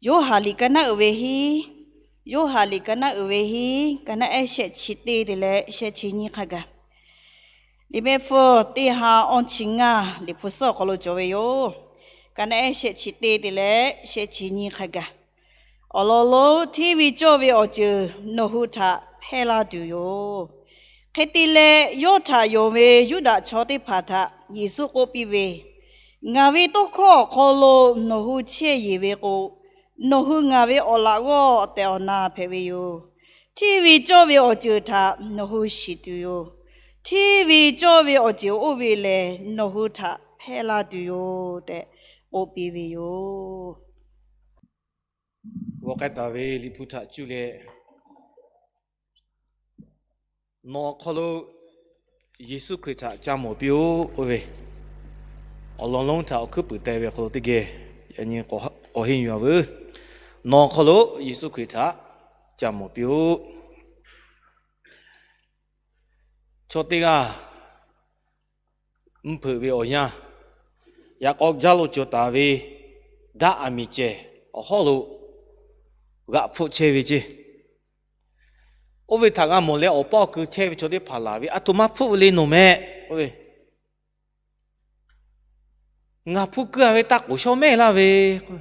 Yoˇhanˬ liꞈ ka naˉ uiˍ ve hiˉ, Yoˇhanˬ liꞈ ka naˉ uiˍ ve hiˉ, ka naˉ ehˉ shehˆ chi teˇ te leh shehˆ chi nyiˇ hk'a gaˬ. Liꞈ mehˆ hpfuhˇ teˇ ha awˇ chi ngaˇ Liꞈ hpu suhˉ awˬ hk'aw lo cawˬ ve yoˬ. Ka naˉ ehˉ shehˆ chi teˇ te leh shehˆ chi nyiˇ hk'a gaˬ. Awˬ lawn lonˉ hteˇ ve cawˇ ve awˬ ceuˬ nawˬ hui htaꞈ hpehˇ laˇ tuˬ yoˬ. Hk'e te leh, yawˇ htaꞈ yonˍ ve Yuˇdaꞈ chaw teˇ hpaˍ htaꞈ Yeˍsuˆ k'oˆ piˇ ve, Ngaˬ ve tawˇ hkawˇ awˬ hk'aw lo nawˬ hui chehˇ yeˬ ve k'o, nawˬ hui ngaˬ ve awˬ laꞈ g'awˇ tehꞈ awˬ na hpehꞈ ve yoˬ. Hteˇ ve cawˇ ve awˬ ceuˬ htaꞈ nawˬ hui shiˍ tuˬ yoˬ. Hteˇ ve cawˇ ve awˬ ceuˬ oˇ ve lehˬ, nawˬ hui htaꞈ hpehˇ laˇ tuˬ yoˬ tehꞈ k'oˆ piˇ ve yoˬ. G'aw k'ai taˍ ve Liꞈ hpu htaꞈ cuˇ leh, Nawˬ awˬ hk'aw lo Yeˍsuˆ Hkriꞈ htaꞈ ca mawˬ piˇ-oˆ k'oˆ ve, awˬ lawn lonˉ htaꞈ awˬ hkuiˉ puiˍ teh ve awˬ hk'aw lo teˇ geh yaꞈ nyi k'awꞈ henˇ yuˬ-a veuˬ. Nawˬ awˬ hk'aw lo Yeˍsuˆ Hkriꞈ htaꞈ ca mawˬ piˇ-oˆ. Chaw teˇ g'aˇ mvuhˇ hpeuꞈ ve awˬ yanˇ, yaꞈ k'aw jaˇ lo cawˬ taˍ ve daˆ aˬ miˍ cehˬ awˬ hawˉ lo g'aꞈ hpfuhˆ chehˇ ve ceˇ. Oˇ ve htaꞈ g'a mawˬ leh awˬ paˇ awˬ kui chehˇ ve chaw teˇ hpaˍ laˬ ve, Aˬ htoꞈ ma hpfuhˆ ve le nawˬ mehˆ k'oˆ ve, Ngaˬ hpu keu-a ve taˇ k'oˍ shawˉ mehˇ laˇ ve k'o,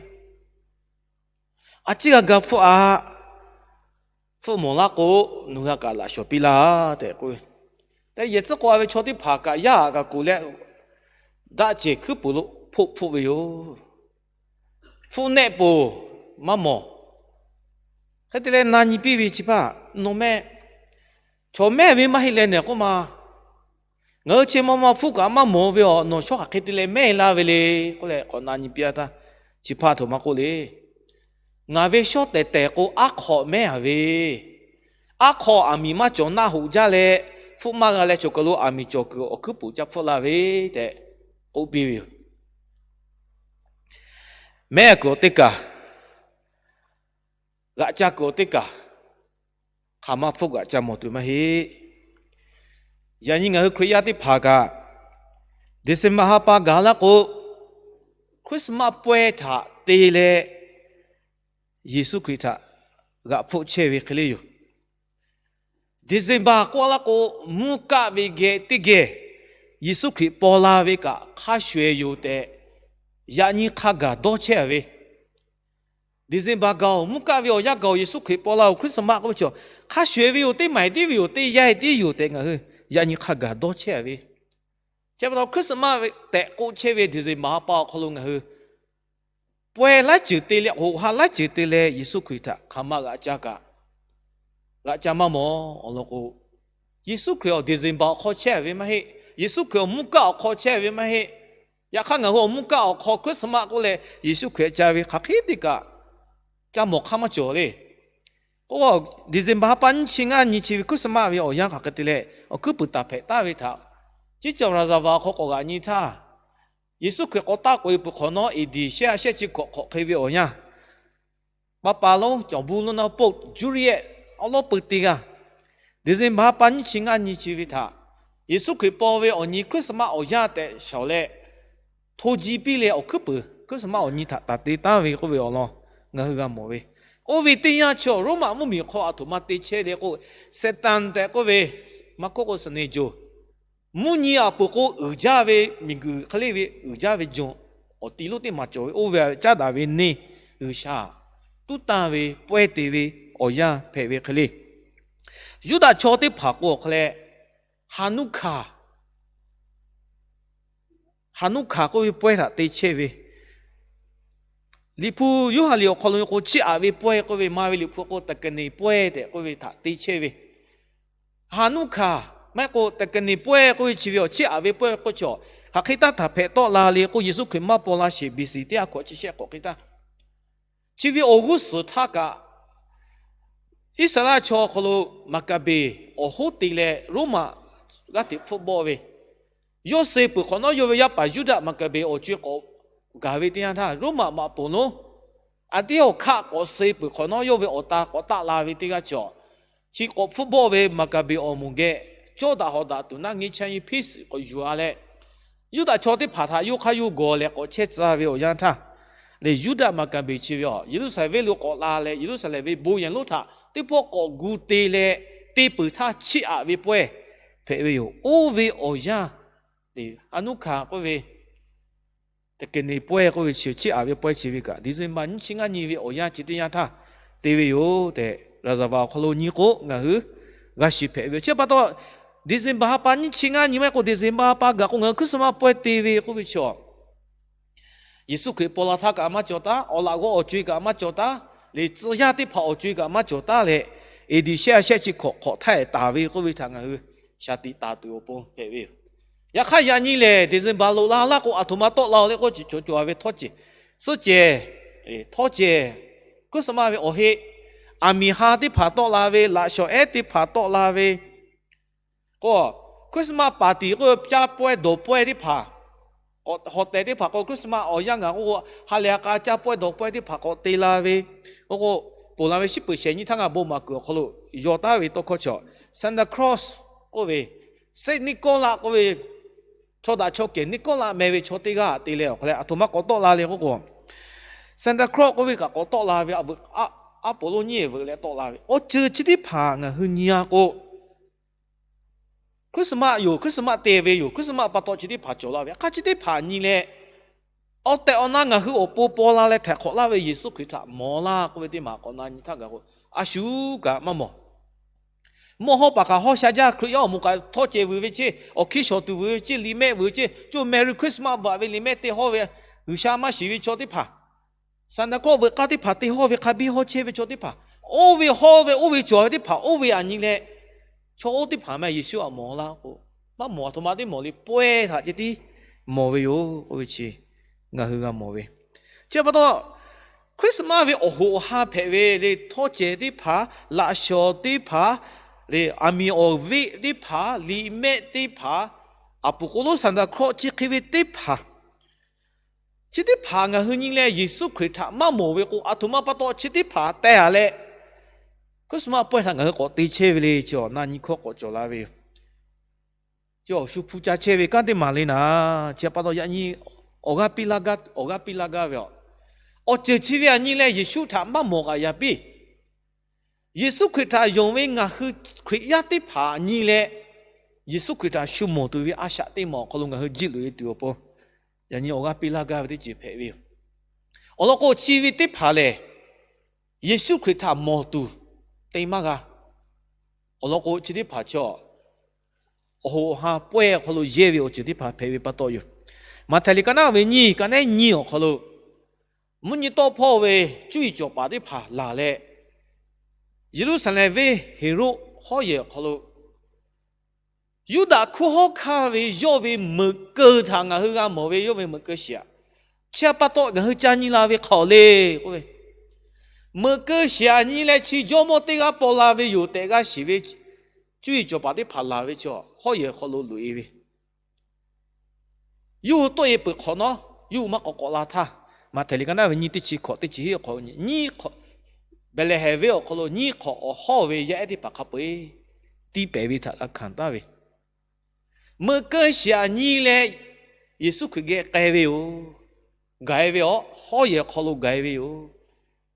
a ciˉ g'a ga hpfuhˆ-a. Hpfuhˆ mawˬ laˇ k'o, nawˬ hui a kaꞈ laꞈ shawˍ piˇ laˇ tehꞈ k'oˆ ve. Te yehˬ tcuhˉ k'oꞈ-a ve chaw teˇ hpaˍ kaꞈ yaˇ-aꞈ kaꞈ kuˬ leh daˆ cehˬ hkuiˉ puˍ lo hpoˆ hpfuhˆ ve yoˬ. Hpfuhˆ nehˆ poˬ maˇ mawˬ. Hk'e te leh na nyi piˇ ve chi hpaˇ, Nawˬ mehˆ chaw mehˇ ve maˇ heˆ leh nehˬ k'oˆ ma. Ngaˬ hui chi ma ma hpfuhˆ kaꞈ maˇ mawˬ ve awˬ nawˬ shawˉ hk'aˬ hk'e te leh mehˇ laˇ ve le k'oˆ leh k'awꞈ na nyi piˇ-a htaˇ, chi hpaˇ htoꞈ ma k'oˆ le. Ngaˬ ve shawˉ tehˬ tehˬ k'o, aˉ hk'aw mehˇ-a ve, aˉ hk'aw aˬ miˍ maˇ cawˬ naˆ hoꞈ jaˇ leh, hpfuhˆ maˇ g'a leh cawˬ kaˬ lo aˬ miˍ cawˬ kuiˬ awˬ hkuiˉ puˍ ca hpfuhˆ laˇ ve tehꞈ k'oˆ piˇ ve yoˬ. Mehˇ kuiˬ awˬ teˇ kaˬ, g'aꞈ ca kuiˬ awˬ teˇ kaˬ, hk'aˬ ma hpfuhˆ g'aꞈ ca mawˬ tuˬ maˇ heˆ. Yaꞈ nyi ngaˬ hui Hkriꞈ yaˇ teˇ hpaˍ kaꞈ, December ha pa gaˬ laˇ k'o, Christmas pawehˇ htaꞈ te leh Yeˍsuˆ Hkriꞈ htaꞈ g'aꞈ hpfuhˆ chehˇ ve hk'e le yoˬ. December k'oˆ laˇ k'o, mvuhˇ kaˆ ve geh teˇ geh Yeˍsuˆ Hkriꞈ paw la ve kaꞈ hk'a shuˍ-e yoˬ tehꞈ, yaꞈ nyi hk'a gaˬ dawˇ chehˇ-a ve. December gaˬ-oˬ, mvuhˇ kaˆ ve awˬ yanˇ gaˬ-oˬ, Yeˍsuˆ Hkriꞈ paw la-oˬ, Christmas k'oˆ ve chaw hk'a shuˍ-e ve yoˬ, teˇ maiˍ tiˉ ve yoˬ, teˇ yanˇ tiˉ yoˬ tehꞈ ngaˬ hui yaꞈ nyi hk'a gaˬ dawˇ chehˇ-a ve. Chi pa taw Christmas tehꞈ k'oˆ chehˇ ve December ha pa awˬ hk'aw lo ngaˬ hui pawehˇ laiˉ ceuˬ te leh, hoꞈ ha laiˉ ceuˬ te leh Yeˍsuˆ Hkriꞈ htaꞈ hk'aˬ ma g'aꞈ ca kaꞈ, g'aꞈ ca maˇ mawˬ awˬ lawn k'o, Yeˍsuˆ Hkriꞈ awˬ December awˬ hk'aw chehˇ ve maˇ heˆ. Yeˍsuˆ Hkriꞈ awˬ mvuhˇ kaˆ awˬ hk'aw chehˇ ve maˇ heˆ. Yaꞈ hk'aˇ ngaˬ hui awˬ mvuhˇ kaˆ awˬ hk'aw Christmas k'oˆ leh Yeˍsuˆ Hkriꞈ ca ve hk'aˬ hk'e teˇ kaꞈ ca mawˬ hk'aˇ maˇ cawˬ le. K'o, December ha pa nyiˇ chi ngaˇ nyi chi ve Christmas ve awˬ yanˇ hk'aˬ hk'e te leh awˬ hkuiˉ puiˍ taˍ hpehꞈ taˍ ve htaꞈ, ciˉ ca raˍzaˍvaˍ awˬ hk'aw k'awꞈ g'aꞈ nyi htaˇ, Yeˍsuˆ Hkriꞈ k'awꞈ taˆ k'oꞈ-e peuˬ hk'awꞈ nawˉ, A D shehˆ ha shehˆ chi hkawꞈ hk'awꞈ hk'e ve awˬ yanˇ, paˍ paˍ lonˉ cawˬ buˇ lonˉ naˉ poˆ Juliet awˉ lawˉ peu teˇ g'aˇ, December ha pa nyiˇ chi ngaˇ nyi chi ve htaꞈ Yeˍsuˆ Hkriꞈ paw ve awˬ nyi Christmas awˬ yanˇ tehꞈ shawˍ leh, hto ji piˇ leh awˬ hkuiˉ puiˍ Christmas awˬ nyi htaꞈ taˍ te taˍ ve k'oˆ ve awˬ lawn ngaˬ hui g'a mawˬ ve. Oˇ ve teˇ yanˇ chaw Roˉmaꞈ mvuhˇmiˬ hk'aw aˬ htoꞈ ma te chehˇ le k'o, Satan tehꞈ k'oˆ ve, Maˍkoˆ k'o Saˍneˍjoˬ, mvuhˇ nyi aˬ peuˬ k'o uiˍ jaˇ ve miˬguiˬ hk'e le ve uiˍ jaˇ ve jonˍ, awˬ ti lonˉ teˇ maˬ cawˬ ve oˇ ve caˉ daꞈ ve neˇ G'uiˬsha tuˉ tanˇ ve pawehˇ te ve awˬ yanˇ hpehꞈ ve hk'e le. Yuˇdaꞈ chaw teˇ hpaˍ k'o awˬ hk'aw leh, Haˍnuˆhkaˍ, Haˍnuˆhkaˍ k'oˆ ve pawehˇ htaꞈ te chehˇ ve, Liꞈ hpu Yoˇhanˬ liꞈ awˬ hk'aw lo k'o, chiˇ aꞈ ve pawehˇ k'oˆ ve, maˇ ve Liꞈ hpu k'o, Teˍkeˍneˍ pawehˇ tehꞈ k'oˆ ve htaꞈ te chehˇ ve. Haˍnuˆhkaˍ maˇ heˆ k'o, Teˍkeˍneˍ pawehˇ k'oˆ ve chi ve awˬ chiˇ aꞈ ve pawehˇ k'oˆ chaw, hk'aˬ hk'e taˇ htaꞈ hpehꞈ tawˆ la le k'o, Yeˍsuˆ Hkriꞈ maˇ paw la sheˍ B C teˇ ha hkawꞈ chi shehˆ hk'awꞈ hk'e htaˇ, chi ve awˬ g'uˇ suhˍ htaˇ kaꞈ, Iˉsaˍreˍlaˆ chaw awˬ hk'aw lo Maˍkaˍbeˍ awˬ hoˉ te leh Roˉmaꞈ g'aˇ hteꞈ hpfuhˆ bawˆ ve, yawˇ suh peuˬ hk'awꞈ nawˉ yawˇ ve yaˇ paˍ Yuˇdaꞈ Maˍkaˍbeˍ awˬ co-e k'awꞈ gaˬ ve teˇ yanˇ htaˇ, Roˉmaꞈ maꞈ poˍ lonˉ Anˍtiˆhawˍ hkaˆ k'awꞈ suh peuˬ hk'awꞈ nawˉ yawˇ ve awˬ ta k'awꞈ taˆ la ve teˇ g'aˇ chaw, chi k'awꞈ hpfuhˆ bawˆ ve Maˍkaˍbeˍ awˬ moˍ geh cawˇ daꞈ hawꞈ daꞈ tuˬ naˆ ngeˇ chaˇ nyi hpiˇ suhˍ k'awꞈ yuˬ-a leh, Yuˇdaꞈ chaw teˇ hpaˍ htaꞈ yawˇ hk'aˇ yawˇ gawˬ leh k'awꞈ chehˇ tcuh ve awˬ yanˇ htaˇ, leh Yuˇdaꞈ Maˍkaˍbeˍ chi ve a, Yeˍruˆsaˍlehnˍ venˇ lo k'awꞈ la leh Yeˍruˆsaˍlehnˍ ve bon yehˬ lonˉ htaꞈ teˇ pawˆ k'awꞈ gu te leh, te peuˬ htaˇ chiˇ aꞈ ve pawehˇ hpehꞈ ve yoˬ. Oˇ ve awˬ yanˇ, a nuˇ hkanˍ k'oˆ ve, teˇ keꞈ neꞈ pawehˇ k'oˆ ve chi chiˇ aꞈ ve pawehˇ chi ve kaꞈ, December nyiˇ chi ngaˇ nyi ve awˬ yanˇ chi teˇ yanˇ htaˇ te ve yoˬ tehꞈ, Raˍzaˍvaˍ awˬ hk'aw lo nyi k'o ngaˬ hui g'a shiˍ hpehꞈ ve yoˬ. Chi pa taw, December ha pa nyiˇ chi ngaˇ nyi maˇ heˆ k'o December ha pa gaˬ k'o ngaˬ hui Christmas pawehˇ te ve k'oˆ ve chi a, Yeˍsuˆ Hkriꞈ paw la htaˇ kaꞈ maˇ cawˬ taˉ, awˬ laꞈ g'awˇ awˬ co-e kaꞈ maˇ cawˬ taˇ, leh tcuh yaˇ teˇ hpaˍ awˬ co-e kaꞈ maˇ cawˬ taˉ leh, A D shehˆ ha shehˆ chi hkawꞈ hk'awꞈ htaˇ taˍ ve k'oˆ ve htaꞈ ngaˬ hui shaˍ tiꞈ taˍ tuˬ awˬ pon hpehꞈ ve yoˬ. Yaꞈ hk'aˇ yaꞈ nyi lehˬ, December loꞈ la laˇ k'o, aˬ htoꞈ ma tawˆ la-o le k'oˆ, cawˬ cawˬ-a ve htawˇ cehˬ, suhˉ cehˬ, htawˇ cehˬ, Christmas ve awˬ heˆ, aˬ miˍ ha teˇ hpaˍ tawˆ la ve, laꞈ shawˍ ehˉ teˇ hpaˍ tawˆ la ve, k'o, Christmas party k'oˆ ve caˇ pawehˇ dawˬ pawehˇ teˇ hpaˍ, hotel teˇ hpaˍ k'o Christmas awˬ yanˇ gaˬ k'o, ha lehˬ ha k'a caˇ pawehˇ dawˬ pawehˇ teˇ hpaˍ k'awꞈ te la ve, k'o k'o, ponˬ la ve shiˉ peuˬ shehˍ nyi htaˇ ngaˬ bon maˍ kuiˬ awˬ hk'aw lo yaw taˉ ve tawˇ hkawˇ chi, Santa Claus k'oˆ ve, Saint Nicholas k'oˆ ve, chaw daꞈ chaw kehˬ Nicholas meh ve chaw teˇ g'aˇ te leh awˬ hk'aw leh aˬ htoꞈ ma k'awꞈ tawˆ la le k'oˆ k'o, Santa Claus k'oˆ ve kaꞈ k'awꞈ tawˆ la ve, aˉ poˍ lonˉ nyiˇ veuꞈ leh tawˆ la ve awˬ ceuˬ chi teˇ hpaˍ ngaˬ hui nyi-a k'o, Christmas yoˬ, Christmas te ve yoˬ, Christmas pa taw chi teˇ hpaˍ cawˬ la ve hk'a chi teˇ hpaˍ nyi leh, awˬ tehˬ awˬ na ngaˬ hui awˬ pon paw la leh htaiˍ hk'awꞈ laˇ ve Yeˍsuˆ Hkriꞈ htaꞈ mawˬ laˇ k'oˆ ve teˇ maˬ k'awꞈ na nyi htaˇ gaˬ k'o, a shu kaꞈ maˇ mawˬ. Mawˇ hawˉ paˍ hk'aˬ hawˉ sha jaˇ, Hkriꞈ yaˇ awˬ moˍ kaꞈ htawˇ cehˬ vuiˬ ve ceˇ, awˬ hkiˇ shawˍ tuˬ vuiˬ ve ceˇ, liꞈ mehˆ vuiˬ ve ceˇ, co Merry Christmas baˬ ve liꞈ mehˆ te hawˇ ve, G'uiˬsha maˇ shiˍ ve chaw teˇ hpaˍ, Santa Claus veuꞈ k'aˇ teˇ hpaˍ te hawˇ ve hk'a biˇ hawˇ chehˇ ve chaw teˇ hpaˍ, oˇ ve hawˇ ve oˇ ve cawˬ ve teˇ hpaˍ oˇ ve aꞈ nyi leh, chaw oˇ teˇ hpaˍ maˇ Yeˍsuˆ aꞈ mawˬ laˇ k'o, maˇ mawˬ, aˬ htoꞈ ma teˇ mawˬ le, pawehˇ htaꞈ ceh tiˉ mawˬ ve yoˬ k'oˆ ve chi ngaˬ hui g'a mawˬ ve. Chi pa taw, Christmas ve awˬ hoꞈ awˬ ha hpehꞈ ve le, htawˇ cehˬ teˇ hpaˍ, laꞈ shawˍ teˇ hpaˍ, le aˬ miˍ awˬ veˆ teˇ hpaˍ, liꞈ mehˆ teˇ hpaˍ, aˬ poˍ k'o lonˉ Santa Claus chi hk'e ve teˇ hpaˍ, chi teˇ hpaˍ ngaˬ hui nyi leh Yeˍsuˆ Hkriꞈ htaꞈ maˇ mawˬ ve k'o, aˬ htoꞈ ma pa taw chi teˇ hpaˍ teh-a leh, Christmas pawehˇ htaꞈ ngaˬ hui k'awꞈ te chehˇ ve le. Chi awˬ na nyi hkawˇ k'awꞈ cawˬ la ve yoˬ. Chi awˬ shu hpu ca chehˇ ve kanˉ teˇ maˬ le naˍ, chi pa taw yaꞈ nyi awˬ g'aˇ piˇ laˇ gaˇ, awˬ g'aˇ piˇ laˇ gaˇ ve a, awˬ ceuˬ chi ve aˬ nyi leh Yeˍsuˆ htaꞈ maˇ mawˬ kaꞈ yaꞈ piˇ. Yeˍsuˆ Hkriꞈ htaꞈ yonˍ ve ngaˬ hui Hkriꞈ yaˇ teˇ hpaˍ aˬ nyi leh, Yeˍsuˆ Hkriꞈ htaꞈ shu mawˬ tuˬ ve a shaꞈ teˇ maˬ awˬ hk'aw lo ngaˬ hui jiˇ loꞈ-e tuˬ awˬ pon, yaꞈ nyi awˬ g'aˇ piˇ laˇ gaˇ ve teˇ ceuˬ hpehꞈ ve yoˬ. Awˬ lawn k'o, chi ve teˇ hpaˍ lehˬ, Yeˍsuˆ Hkriꞈ htaꞈ mawˬ tuˬ te maˇ g'a. Awˬ lawn k'o, chi teˇ hpaˍ chaw awˬ hoꞈ awˬ ha pawehˇ awˬ hk'aw lo yehˇ ve awˬ ceuˬ teˇ hpaˍ hpehꞈ ve pa taw yoˬ. Maꞈhtehˍ liꞈ ka naˆ ve nyiˇ, ka naˆ nyiˇ awˬ hk'aw lo, mvuhˇ nyi tawˆ hpawˇ ve cuˇ yiˍ cawˬ paˍ teˇ hpaˍ laˬ leh, Yeˍruˆsaˍlehnˍ venˇ Heˍroˆ hawˉ yehˬ awˬ hk'aw lo Yuˇdaꞈ hkunˉ hawˉ hkanˇ ve yawˇ ve meuꞈ keu htaꞈ ngaˬ hui g'a mawˬ ve, yawˇ ve meuꞈ keu shiˍ-aꞈ. Chi pa taw ngaˬ hui ca nyi la ve hk'aˬ le k'oˆ ve, meuꞈ keu shiˍ-aꞈ nyi leh chi jawˇmawˇ teˇ g'aˇ paw la ve yoˬ tehꞈ g'a shiˍ ve cuˇ yiˍ cawˬ paˍ teˇ hpaˍ laˬ ve chaw hawˉ yehˬ hk'aw lo loꞈ-e ve, yawˇ hui tawˆ-e peuˬ hk'awꞈ nawˉ, yawˇ hui maˇ k'awꞈ k'awꞈ la htaˇ, Maꞈhtehˍ liꞈ ka naˆ ve nyiˇ teˇ chi hkawꞈ teˇ chi hiˆ awˬ hk'aw lo nyi, Behˍlehˍhehnˍ venˇ awˬ hk'aw lo nyiˇ hk'awꞈ awˬ hawˉ ve yaˇ ehˉ teˇ hpaˍ hk'a peu-eˬ tiˇ pehˍ ve htaꞈ g'a hkanˍ taˍ ve, meuꞈ keu shiˍ-aꞈ nyi leh Yeˍsuˆ Hkriꞈ geh k'ai ve yoˬ. Gaˬ-e ve awˬ hawˉ yehˬ hk'aw lo gaˬ-e ve yoˬ.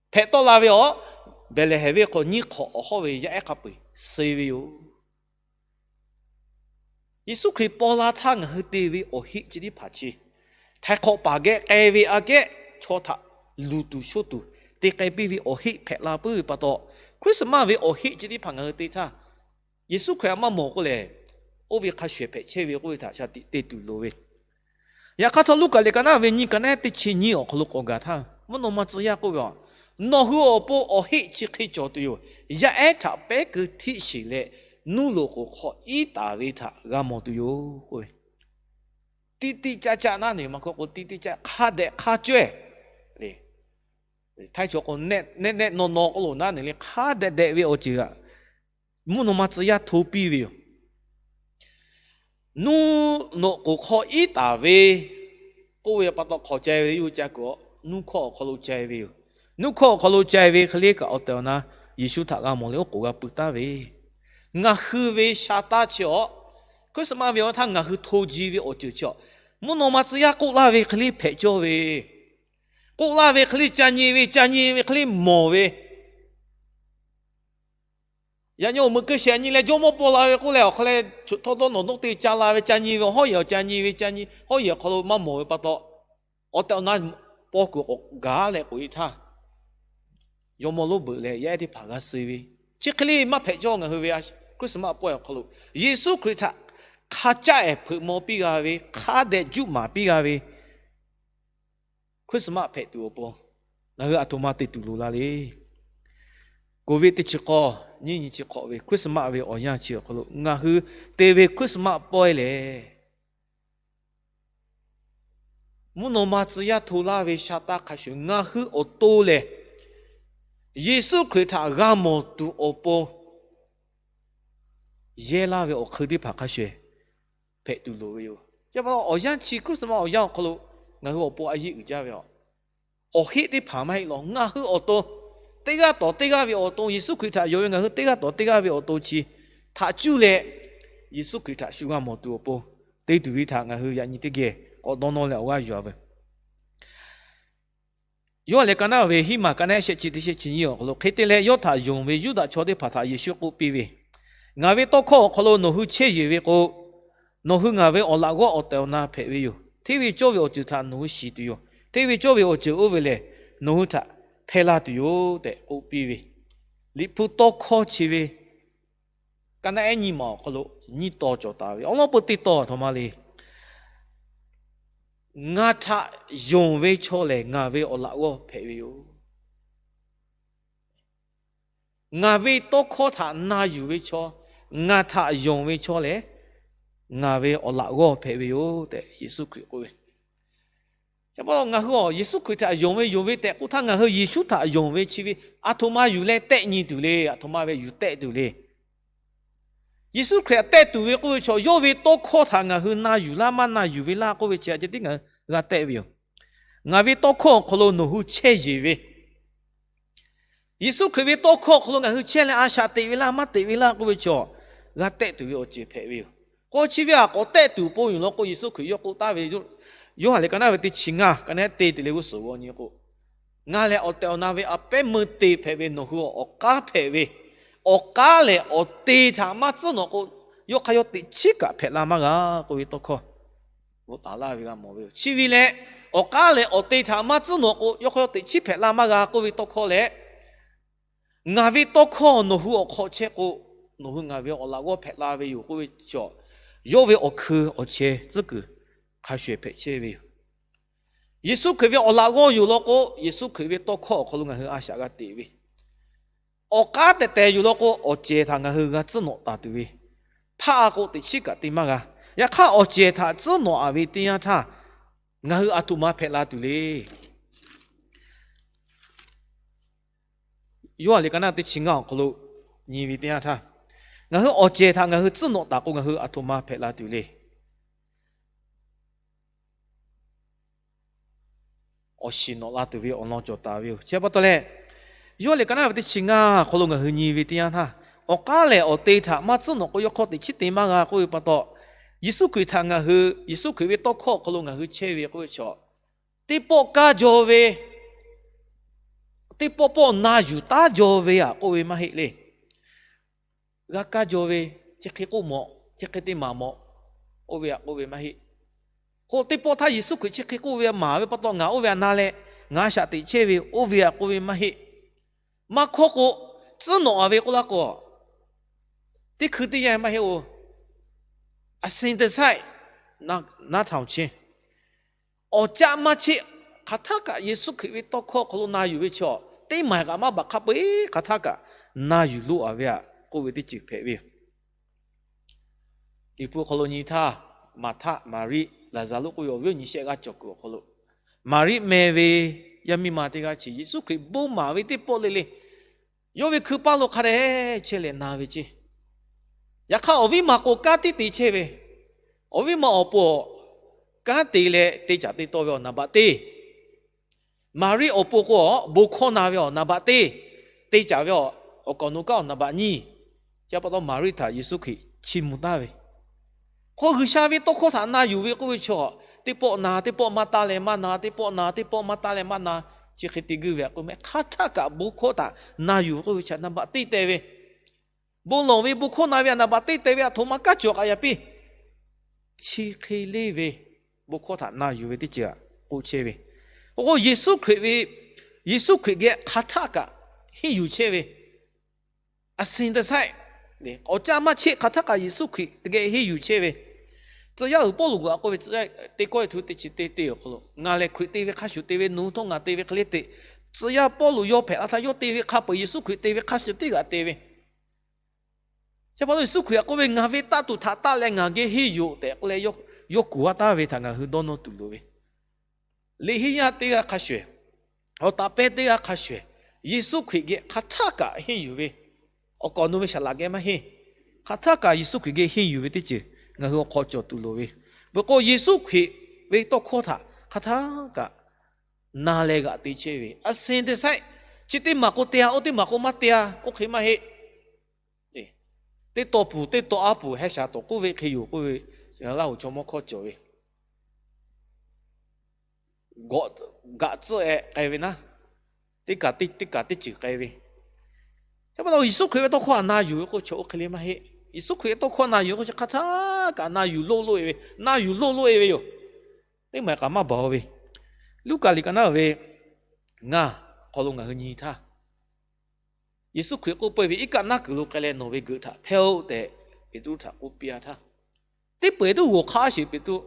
Hpehꞈ tawˆ la ve awˬ Behˍlehˍhehnˍ venˇ hk'aw nyiˇ hk'awꞈ awˬ hawˉ ve yaˇ ehˉ hk'a peu-eˬ suh ve yoˬ. Yeˍsuˆ Hkriꞈ paw la htaˇ ngaˬ hui te ve awˬ heˆ chi teˇ hpaˍ chi, htaiˍ hk'awꞈ paˍ geh k'ai ve aꞈ kehˉ chaw htaꞈ luˬ tuˬ shoˇ tuˬ te k'ai piˇ ve awˬ heˆ hpehꞈ la puiˉ ve pa taw, Christmas ve awˬ heˆ chi teˇ hpaˍ ngaˬ hui te htaˇ, Yeˍsuˆ Hkriꞈ htaꞈ maˇ mawˬ k'oˆ lehˬ, oˇ ve hk'a shuˍ shuˍ hpehꞈ chehˇ ve k'oˆ ve htaꞈ shaˍ tiꞈ te tuˬ loˍ ve. Yaꞈ hk'aˇ htawˇ, Luˉkaꞈ liꞈ ka naˆ ve nyiˇ, ka naˆ teˇ chi nyiˇ awˬ hk'aw lo k'awꞈ gaˬ htaˇ, mvuhˇ naw ma tcuh yaˇ k'oˆ ve a, nawˬ hui awˬ pon awˬ heˆ chi hk'e cawˬ tuˬ yoˬ. Yaˇ ehˉ htaꞈ pehˉ keu htiˆ sheˬ leh, nuˇ loꞈ k'oˍ hk'aw iˉ taˍ ve htaꞈ g'a mawˬ tuˬ yoˬ k'oˆ ve, tiꞈ tiꞈ caˆ caˆ naˉ ne maˇ k'oˆ k'o, tiꞈ tiꞈ caˆ hk'a dehꞈ hk'a cawehˇ le. Htaiˇ chaw k'o, nehˆ nehˆ naw naw k'oˆ lo naˉ ne le, hk'a dehꞈ dehꞈ ve awˬ ceuˬ aꞈ mvuhˇ naw ma tcuh yaˇ hto piˇ ve yoˬ. Nuˇ loꞈ k'oˍ hk'aw iˉ taˍ ve k'oˆ ve pa taw hk'awꞈ ca-e ve yoˬ. Ca kuiˬ a, nuˇ hkawˇ awˬ hk'aw lo ca-e ve yoˬ. Nuˇ hkawˇ awˬ hk'aw lo ca-e ve hk'e le kaꞈ, awˬ tehˬ awˬ na Yeˍsuˆ htaꞈ g'a mawˬ leh oˉ k'oˍ g'a pui taˍ ve, ngaˬ hui ve sha taˇ chi a, Christmas ve awˬ htaˇ ngaˬ hui hto ji ve awˬ ceuˬ chi a, mvuhˇ naw ma tcuh yaˇ k'oˆ laˇ ve hk'e le hpehꞈ cawˇ ve, K'oˆ laˇ ve hk'e le ca nyi ve, ca nyi ve hk'e le mawˬ ve. Yaꞈ nyi awˬ meuꞈ keu shehˍ nyi leh jawˇmawˇ paw la ve k'oˆ leh, awˬ hk'aw leh chaw htawˇ dawˇ nawˬ dawˇ te ca la ve, ca nyi ve, hawˉ yehˬ awˬ ca nyi ve, ca nyi hawˉ yehˬ awˬ hk'aw lo maˇ mawˬ ve pa taw, awˬ tehˬ awˬ na paw kuiˬ k'awꞈ gaˬ leh k'oꞈ e htaˇ, jawˇmawˇ lonˉ beuꞈ leh yaˇ ehˉ teˇ hpaˍ g'a suh ve. Chi hk'e le maˇ hpehꞈ cawˇ. Ngaˬ hui ve Christmas pawehˇ awˬ hk'aw lo Yeˍsuˆ Hkriꞈ htaꞈ hk'a caˆ ehˍ hpeuꞈ maw piˇ g'a ve, hk'a dehꞈ juˆ maˍ piˇ g'a ve Christmas hpehꞈ tuˬ awˬ pon ngaˬ hui aˬ htoꞈ ma te tuˬ loˍ la le. Covid teˇ chi k'awˇ nyiˇ nyi chi hk'awꞈ ve Christmas ve awˬ yanˇ chi awˬ hk'aw lo ngaˬ hui te ve Christmas pawehˇ lehˬ, mvuhˇ naw ma tcuh yaˇ hto laˇ ve sha taˇ hk'a shuˍ, ngaˬ hui awˬ to lehˬ Yeˍsuˆ Hkriꞈ htaꞈ g'a mawˬ tuˬ awˬ pon yehˇ laˇ ve awˬ hk'eun teˇ hpaˍ hk'a shuˍ hpehꞈ tuˬ loˍ ve yoˬ. Chi pa taw awˬ yanˇ chi Christmas awˬ yanˇ awˬ hk'aw lo ngaˬ hui awˬ pon a yiˇ uiˍ jaˇ ve yoˬ. Awˬ heˆ teˇ hpaˍ maˇ heˆ law. Ngaˬ hui awˬ to, teˇ g'aˇ tawˍ teˇ g'aˇ ve awˬ to, Yeˍsuˆ Hkriꞈ htaꞈ yonˍ ve ngaˬ hui teˇ g'aˇ tawˍ teˇ g'aˇ ve awˬ to chi htaꞈ cuˇ leh Yeˍsuˆ Hkriꞈ htaꞈ shu g'a mawˬ tuˬ awˬ pon te tuˬ ve htaꞈ ngaˬ hui yaꞈ nyi teˇ geh k'awꞈ dawˇ nawˇ leh awˬ g'aˇ yuˬ-a ve. Yoˇhanˬ leh ka naˆ ve hiˉ maˬ ka naˆ shehˆ chi teˇ shehˆ chi nyiˇ awˬ hk'aw lo, hk'e te leh yawˇ htaꞈ yonˍ ve Yuˇdaꞈ chaw teˇ hpaˍ htaꞈ Yeˍsuˆ k'oˆ piˇ ve, Ngaˬ ve tawˇ hkawˇ awˬ hk'aw lo nawˬ hui chehˇ yeˬ ve k'o, nawˬ hui ngaˬ ve awˬ laꞈ g'awˇ awˬ tehˬ awˬ na hpehꞈ ve yoˬ. Hteˇ ve cawˇ ve awˬ ceuˬ htaꞈ nawˬ hui shiˍ tuˬ yoˬ. Hteˇ ve cawˇ ve awˬ ceuˬ oˇ ve lehˬ, nawˬ hui htaꞈ hpehˇ laˇ tuˬ yoˬ tehꞈ k'oˆ piˇ ve, Liꞈ hpu tawˇ hkawˇ chi ve ka naˆ ehˉ nyiˇ maˬ awˬ hk'aw lo nyiˇ taw cawˬ taˍ ve, awˬ lawn peu teˇ taw a htoꞈ ma le. Ngaˬ htaꞈ yonˍ ve chaw lehˬ ngaˬ ve awˬ laꞈ g'awˇ hpehꞈ ve yoˬ. Ngaˬ ve tawˇ hkawˇ htaꞈ na yuˬ ve chaw, ngaˬ htaꞈ yonˍ ve chaw lehˬ ngaˬ ve awˬ laꞈ g'awˇ hpehꞈ ve yoˬ tehꞈ Yeˍsuˆ Hkriꞈ k'oˆ ve. Chi pa taw ngaˬ hui a Yeˍsuˆ Hkriꞈ htaꞈ yonˍ ve yonˍ ve tehꞈ k'oˆ htaˇ, ngaˬ hui Yeˍsuˆ htaꞈ yonˍ ve chi ve aˬ htoꞈ ma yuˬ leh tehˆ nyi tuˬ le, aˬ htoꞈ ma ve yuˬ tehˆ tuˬ le. Yeˍsuˆ Hkriꞈ htaꞈ tehˆ tuˬ ve k'oˆ ve chaw, yawˇ ve tawˇ hkawˇ htaꞈ ngaˬ hui na yuˬ laˇ maˇ na yuˬ ve laˇ k'oˆ ve chi a ceh tiˉ ngaˬ hui g'a tehˆ ve yoˬ. Ngaˬ ve tawˇ hkawˇ awˬ hk'aw lo nawˬ hui chehˇ yeˬ ve, Yeˍsuˆ Hkriꞈ ve tawˇ hkawˇ awˬ hk'aw lo ngaˬ hui chehˇ leh a shaꞈ teꞈ ve laˇ maˇ teꞈ ve laˇ k'oˆ ve chaw, g'a tehˆ tuˬ ve awˬ ceuˬ hpehꞈ ve yoˬ. K'o chi ve a k'awꞈ tehˆ tuˬ awˬ pon yoˬ law k'o, Yeˍsuˆ Hkriꞈ yawˇ k'oˆ taˍ ve, Yoˇhanˬ leh ka naˆ ve teˇ chi ngaˇ ka naˆ ehˉ te te leh g'uˇ suhˍ g'aw nyi k'o, Ngaˬ lehˬ awˬ tehˬ awˬ na ve a pehˉ meuˇ te hpehꞈ ve, nawˬ hui awˬ k'aˉ hpehꞈ ve, awˬ k'aˉ lehˬ awˬ te htaꞈ maˇ tcuhˉ nawꞈ k'o, yawˇ hk'aˇ yawˇ teꞈ chiˉ kaꞈ hpehꞈ la maˇ g'a k'oˆ ve tawˇ hkawˇ bvuhꞈ taˍ laˇ ve g'a mawˬ ve yoˬ. Chi ve leh, awˬ k'aˉ lehˬ awˬ te htaꞈ maˇ tcuhˉ nawꞈ k'o, yawˇ hk'aˇ yawˇ teꞈ chiˉ hpehꞈ la maˇ g'a k'oˆ ve tawˇ hkawˇ leh, Ngaˬ ve tawˇ hkawˇ nawˬ hui awˬ hk'aw chehˇ k'o, nawˬ hui ngaˬ ve awˬ laꞈ g'awˇ hpehꞈ la ve yoˬ k'oˆ ve chaw, yawˇ ve awˬ hkui awˬ chehˇ tcuhˉ kuiˬ hk'a shuˍ hpehꞈ chehˇ ve yoˬ. Yeˍsuˆ Hkriꞈ ve awˬ laꞈ g'awˇ yoˬ law k'o, Yeˍsuˆ Hkriꞈ ve tawˇ hkawˇ awˬ hk'aw lo ngaˬ hui a shaꞈ g'a teꞈ ve, awˬ k'aˉ tehˬ tehˬ yoˬ law k'o, awˬ cehˬ htaꞈ ngaˬ hui g'a tcuhˉ nawꞈ taˍ tuˬ ve, hpaˇ a k'o teꞈ chiˉ kaꞈ te maˇ g'a. Yaꞈ hk'aˇ awˬ cehˬ htaꞈ tcuhˉ nawꞈ a ve teˇ yanˇ htaˇ, ngaˬ hui aˬ htoꞈ ma hpehꞈ la tuˬ le. Yoˇhanˬ leh ka naˆ teˇ chi ngaˇ awˬ hk'aw lo nyi ve teˇ yanˇ htaˇ, ngaˬ hui awˬ cehˬ htaꞈ ngaˬ hui tcuhˉ nawꞈ taˍ k'o, ngaˬ hui aˬ htoꞈ ma hpehꞈ la tuˬ le. Awˬ shiˍ nawꞈ la tuˬ ve awˬ lawn cawˬ taˍ ve yoˬ. Chi pa taw leh, Yoˇhanˬ leh ka naˆ ve teˇ chi ngaˇ awˬ hk'aw lo ngaˬ hui nyi ve teˇ yanˇ htaˇ, awˬ k'aˉ lehˬ awˬ te htaꞈ maˇ tcuhˉ nawꞈ k'o, yawˇ hk'aˇ teꞈ chiˉ te maˇ g'a k'oˆ ve pa taw, Yeˍsuˆ Hkriꞈ htaꞈ ngaˬ hui, Yeˍsuˆ Hkriꞈ ve tawˇ hkawˇ awˬ hk'aw lo ngaˬ hui chehˇ ve k'oˆ ve chaw, teˇ pawˆ kaˇ jaw ve, teˇ pawˆ pawˆ na yuˬ taˉ jaw ve a k'oˆ ve maˇ heˆ le. G'a kaˇ jaw ve, chi hk'e k'oˆ mawꞈ, chi hk'e te maˍ mawꞈ, oˇ ve a k'oˆ ve maˇ heˆ. K'o teˇ pawˆ htaˇ Yeˍsuˆ Hkriꞈ chi hk'e k'oˆ ve maˍ ve pa taw, ngaˬ oˇ ve a na leh ngaˬ a shaꞈ teꞈ chehˇ ve, oˇ ve a k'oˆ ve maˇ heˆ. Maˇ hkawˇ k'o, tcuhˉ nawꞈ a ve k'oˆ laˇ k'o, teˇ hkui teˇ yanˇ maˇ heˆ-oˬ. A sin te saiˆ, naˉ htaꞈ chi awˬ caˆ maˇ cheˆ. Hk'aˬ htaˇ kaꞈ Yeˍsuˆ Hkriꞈ ve tawˇ hkawˇ awˬ hk'aw lo na yuˬ ve chaw, teˇ maˬ kaꞈ maˇ baˬ hk'a peu-eˬ hk'aˬ htaˇ kaꞈ na yuˬ loˆ a ve a k'oˆ ve teˇ ceuˬ hpehꞈ ve yoˬ. Liꞈ hpu awˬ hk'aw lo nyi htaˇ, Maˍhtaˆ, Maˍriˆ, Laˍzaˍruˆ k'oˆ ve awˬ viˉ awˬ nyi shehˆ g'aˇ cawˬ kuiˬ awˬ hk'aw lo, Maˍriˆ meh ve yaˇ miˇ ma teˇ g'aˇ chi Yeˍsuˆ Hkriꞈ bon maˍ ve teˇ pawˆ le le, yawˇ ve hkui paˇ lo hk'a dehꞈ chehˇ leh na ve ceˇ. Yaꞈ hk'aˇ awˬ viˉ ma k'o kanˉ tiˉ te chehˇ ve, awˬ viˉ ma awˬ pon kanˉ te leh te caˍ te taw ve awˬ naˍ baꞈ teˇ, Maˍriˆ awˬ pon k'o bon hkawˇ na ve awˬ naˍ baꞈ teˇ, te caˍ ve awˬ kawˍ nawˬ kanˉ awˬ naˍ baꞈ nyiˇ. Chi pa taw Maˍriˆ htaꞈ Yeˍsuˆ Hkriꞈ chiˇ mvuh taˍ ve, k'o G'uiˬsha ve tawˇ hkawˇ htaꞈ na yuˬ ve k'oˆ ve chaw, teˇ pawˆ na teˇ pawˆ maˇ taˇ leh maˇ na, teˇ pawˆ na teˇ pawˆ maˇ taˇ leh maˇ na, Chi hk'e te guˇ ve a k'oˆ meh, hk'aˬ htaˆ kaꞈ bon hkawˇ htaꞈ na yuˬ k'oˆ ve chi naˍ baꞈ teˇ te ve, bon lawˬ ve bon hkawˇ na ve a naˍ baꞈ teˇ te ve, a htoꞈ ma kanˉ cawˬ k'aꞈ yaꞈ piˇ. Chi hk'e leˇ ve bon hkawˇ htaꞈ na yuˬ ve teˇ ceuˬ aꞈ k'oˆ chehˇ ve. K'o k'o Yeˍsuˆ Hkriꞈ ve, Yeˍsuˆ Hkriꞈ geh hk'aˬ htaˆ kaꞈ henˇ yuˬ chehˇ ve, a sin te saiˆ, awˬ caˇ maˇ cheˆ, hk'aˬ htaˆ kaꞈ Yeˍsuˆ Hkriꞈ geh henˇ yuˬ chehˇ ve. Tcuh yaˇ uiˍ Pawˇluꞈ g'uiˬ a k'oˆ ve, tcuh yaˇ teˇ kawˆ e htu teˇ chi teˇ teˇ awˬ hk'aw lo, ngaˬ lehˬ Hkriꞈ te ve hk'a shuˍ te ve, nawˬ hui htawˇ ngaˬ te ve hk'e le te. Tcuh yaˇ Pawˇluꞈ yawˇ hpehꞈ la htaˇ yawˇ te ve hk'a peu-eˬ Yeˍsuˆ Hkriꞈ te ve hk'a shuˍ teˇ g'aꞈ te ve. Chi pa taw Yeˍsuˆ Hkriꞈ k'oˆ ve, Ngaˬ ve taˆ tuˬ htaꞈ taˆ leh ngaˬ geh henˇ yuˬ tehꞈ k'oˆ leh, yawˇ kuˬ a taˍ ve htaꞈ ngaˬ hui dawˇ nawˇ tuˬ loˍ ve, liꞈ henˇ yaˇ teˇ g'aˇ hk'a shuˍ, awˬ taꞈ pehˇ teˇ g'aˇ hk'a shuˍ, Yeˍsuˆ Hkriꞈ geh hk'aˬ htaˆ kaꞈ henˇ yuˬ ve, awˬ kawꞈ nawˬ ve saˍ laꞈ geh maˇ heˆ. Hk'aˬ htaˆ kaꞈ Yeˍsuˆ Hkriꞈ geh henˇ yuˬ ve teˇ ceuˬ ngaˬ hui awˬ hk'aw cawˬ tuˬ loˍ ve. Peuˬ k'o Yeˍsuˆ Hkriꞈ ve tawˇ hkawˇ htaꞈ hk'aˬ htaˆ kaꞈ na leh g'aꞈ te chehˇ ve, a sin te saiˆ, chi teˇ maˬ k'o te-a, oˇ teˇ maˬ k'o maˇ te-a, oˇ hk'e maˇ heˆ. Teˇ taw puˍ teˇ taw aˉ puˍ heh shaˍ tawˍ k'oˆ ve hk'e yoˬ k'oˆ ve, Laˇ huˍ chaw mawˇ hkawˇ cawˬ ve, gaꞈ tcuhˆ-e k'ai ve naˉ, teˇ kaꞈ teˇ kaꞈ teˇ ceuˬ k'ai ve. Chi pa taw Yeˍsuˆ Hkriꞈ ve tawˇ hkawˇ htaꞈ na yuˬ ve k'o chi oˇ hk'e le maˇ heˆ. Yeˍsuˆ Hkriꞈ ve tawˇ hkawˇ na yuˬ k'o chi hk'aˬ htaˆ kaꞈ na yuˬ loˇ loˇ-e ve, na yuˬ loˇ loˇ-e ve yoˬ. Teˇ maˬ kaꞈ maˇ baˬ-o ve. Luˉkaꞈ liꞈ ka naˉ ve ngaˇ hk'aw lo ngaˬ hui nyi htaˇ, Yeˍsuˆ Hkriꞈ k'oˆ peuˬ ve, Iˉ kaˆ naˆ kuiˬ lo k'ai leh nawˬ ve geuꞈ htaꞈ hpehˇ-oˆ tehꞈ Peˍtruˆ htaꞈ k'oˆ piˇ-a htaˇ, teˇ peu-eˬ tuˉ g'awˬ hk'aˇ sheˍ Peˍtruˆ.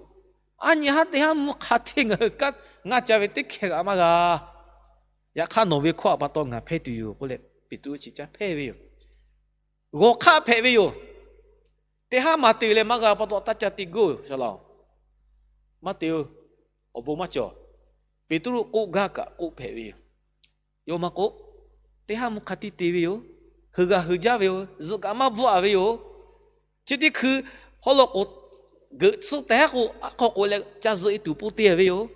Aˉ nyi haˉ teˇ haˉ mvuhˇ hk'a hteˇ ngaˬ hui kanˉ ngaˇ ca ve teˇ hkeh g'aꞈ maˇ g'a. Yaꞈ hk'aˇ nawˬ ve hkawˇ htaꞈ pa taw ngaˬ hpehˇ tuˬ yoˬ k'oˆ leh Peˍtruˆ chi caˇ hpehˇ ve yoˬ. G'awˬ hk'aˇ hpehꞈ ve yoˬ. Teˇ haˉ maˇ te leh maˇ g'a pa taw taˇ ca te goˇ shaˍ laˬ-oˬ. Maˇ te-o, awˬ bon maˇ cawˬ. Peˍtruˆ k'oˆ gaˇ kaꞈ k'oˆ hpehꞈ ve yoˬ. Yawˇ maˇ k'oˆ, teˇ haˉ mvuhˇ hk'a hteˇ te ve yoˬ. Hui g'a hui jaˇ ve yoˬ. Zuhꞈ kaꞈ maˇ bvuhˆ-a ve yoˬ. Chi teˇ hkui haw law k'o, geuꞈ tsuhˇ tehˉ k'o aˉ hk'aw k'oꞈ leh ca zuhꞈ e tuˬ poˇ te-a ve yoˬ.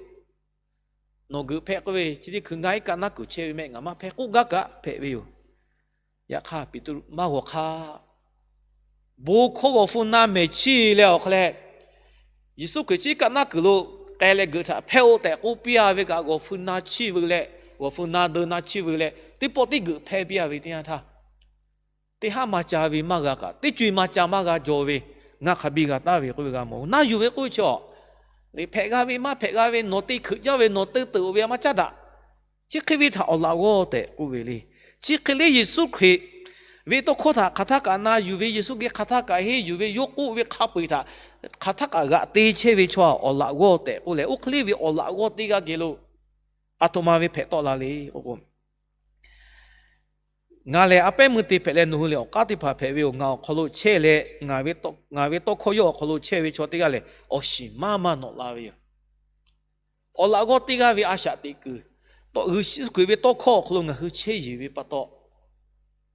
Nawˬ geuꞈ hpehꞈ k'oˆ ve, chi teˇ hkui ngaˇ iˉ kaˆ naˆ kuiˬ chehˇ ve mehˆ, ngaˬ maˇ hpehˇ k'oˆ gaˇ kaꞈ hpehꞈ ve yoˬ. Yaꞈ hk'aˇ Peˍtruˆ maˇ g'awˬ hk'aˇ. Bon hkawˇ g'awˬ fu na mehˍ chiˇ leh awˬ hk'a leh, Yeˍsuˆ Hkriꞈ chi iˉ kaˆ naˆ kuiˬ lo k'ai leh geuꞈ htaꞈ hpehˇ-oˆ tehꞈ k'oˆ piˇ-a ve kaꞈ, g'awˬ fu na chiˇ veu leh, g'awˬ fu na deu na chiˇ veu leh teˇ pawˆ tiˉ geuꞈ hpehˇ piˇ-a ve teˇ yanˇ htaˇ, teˇ haˉ maˇ ca ve maˇ g'a kaꞈ, teˇ co-e maˇ ca maˇ g'a jaw ve, ngaˇ hk'a biˇ g'a taˍ ve k'oˆ ve g'a mawˬ. Na yuˬ ve k'oˆ ve chi a, hpehꞈ g'a ve maˇ hpehꞈ g'a ve, nawˬ te hkeuꞈ jaˇ ve, nawˬ te teuꞈ-oˬ ve a maˇ caˉ daꞈ. Chi hk'e ve htaꞈ awˬ laꞈ g'awˇ tehꞈ k'oˆ ve le. Chi hk'e le Yeˍsuˆ Hkriꞈ ve tawˇ hkawˇ htaꞈ hk'aˬ htaˇ kaꞈ na yuˬ ve, Yeˍsuˆ geh hk'aˬ htaˇ kaꞈ henˇ yuˬ ve, yawˇ k'oˆ ve hk'a peu-eˬ htaꞈ hk'aˬ htaˇ kaꞈ g'aꞈ te chehˇ ve chaw awˬ laꞈ g'awˇ tehꞈ k'oˆ leh, oˇ hk'e le ve awˬ laꞈ g'awˇ teˇ g'aˇ geh lo a htoꞈ ma ve hpehꞈ tawˆ la le k'o, Ngaˬ lehˬ a pehˉ meuˇ te hpehꞈ leh nawˬ hui lehˬ awˬ k'aˉ teˇ hpaˍ hpehꞈ ve yoˬ. Ngaˬ awˬ hk'aw lo chehˇ leh, ngaˬ ve tawˇ hkawˇ yawˇ awˬ hk'aw lo chehˇ ve chaw teˇ g'aˇ lehˬ, awˬ shiˍ maˇ maˇ nawꞈ la ve yoˬ. Awˬ laꞈ g'awˇ teˇ g'aˇ ve a shaꞈ teꞈ kuiˬ, Yeˍsuˆ Hkriꞈ ve tawˇ hkawˇ awˬ hk'aw lo ngaˬ hui chehˇ yeˬ ve pa taw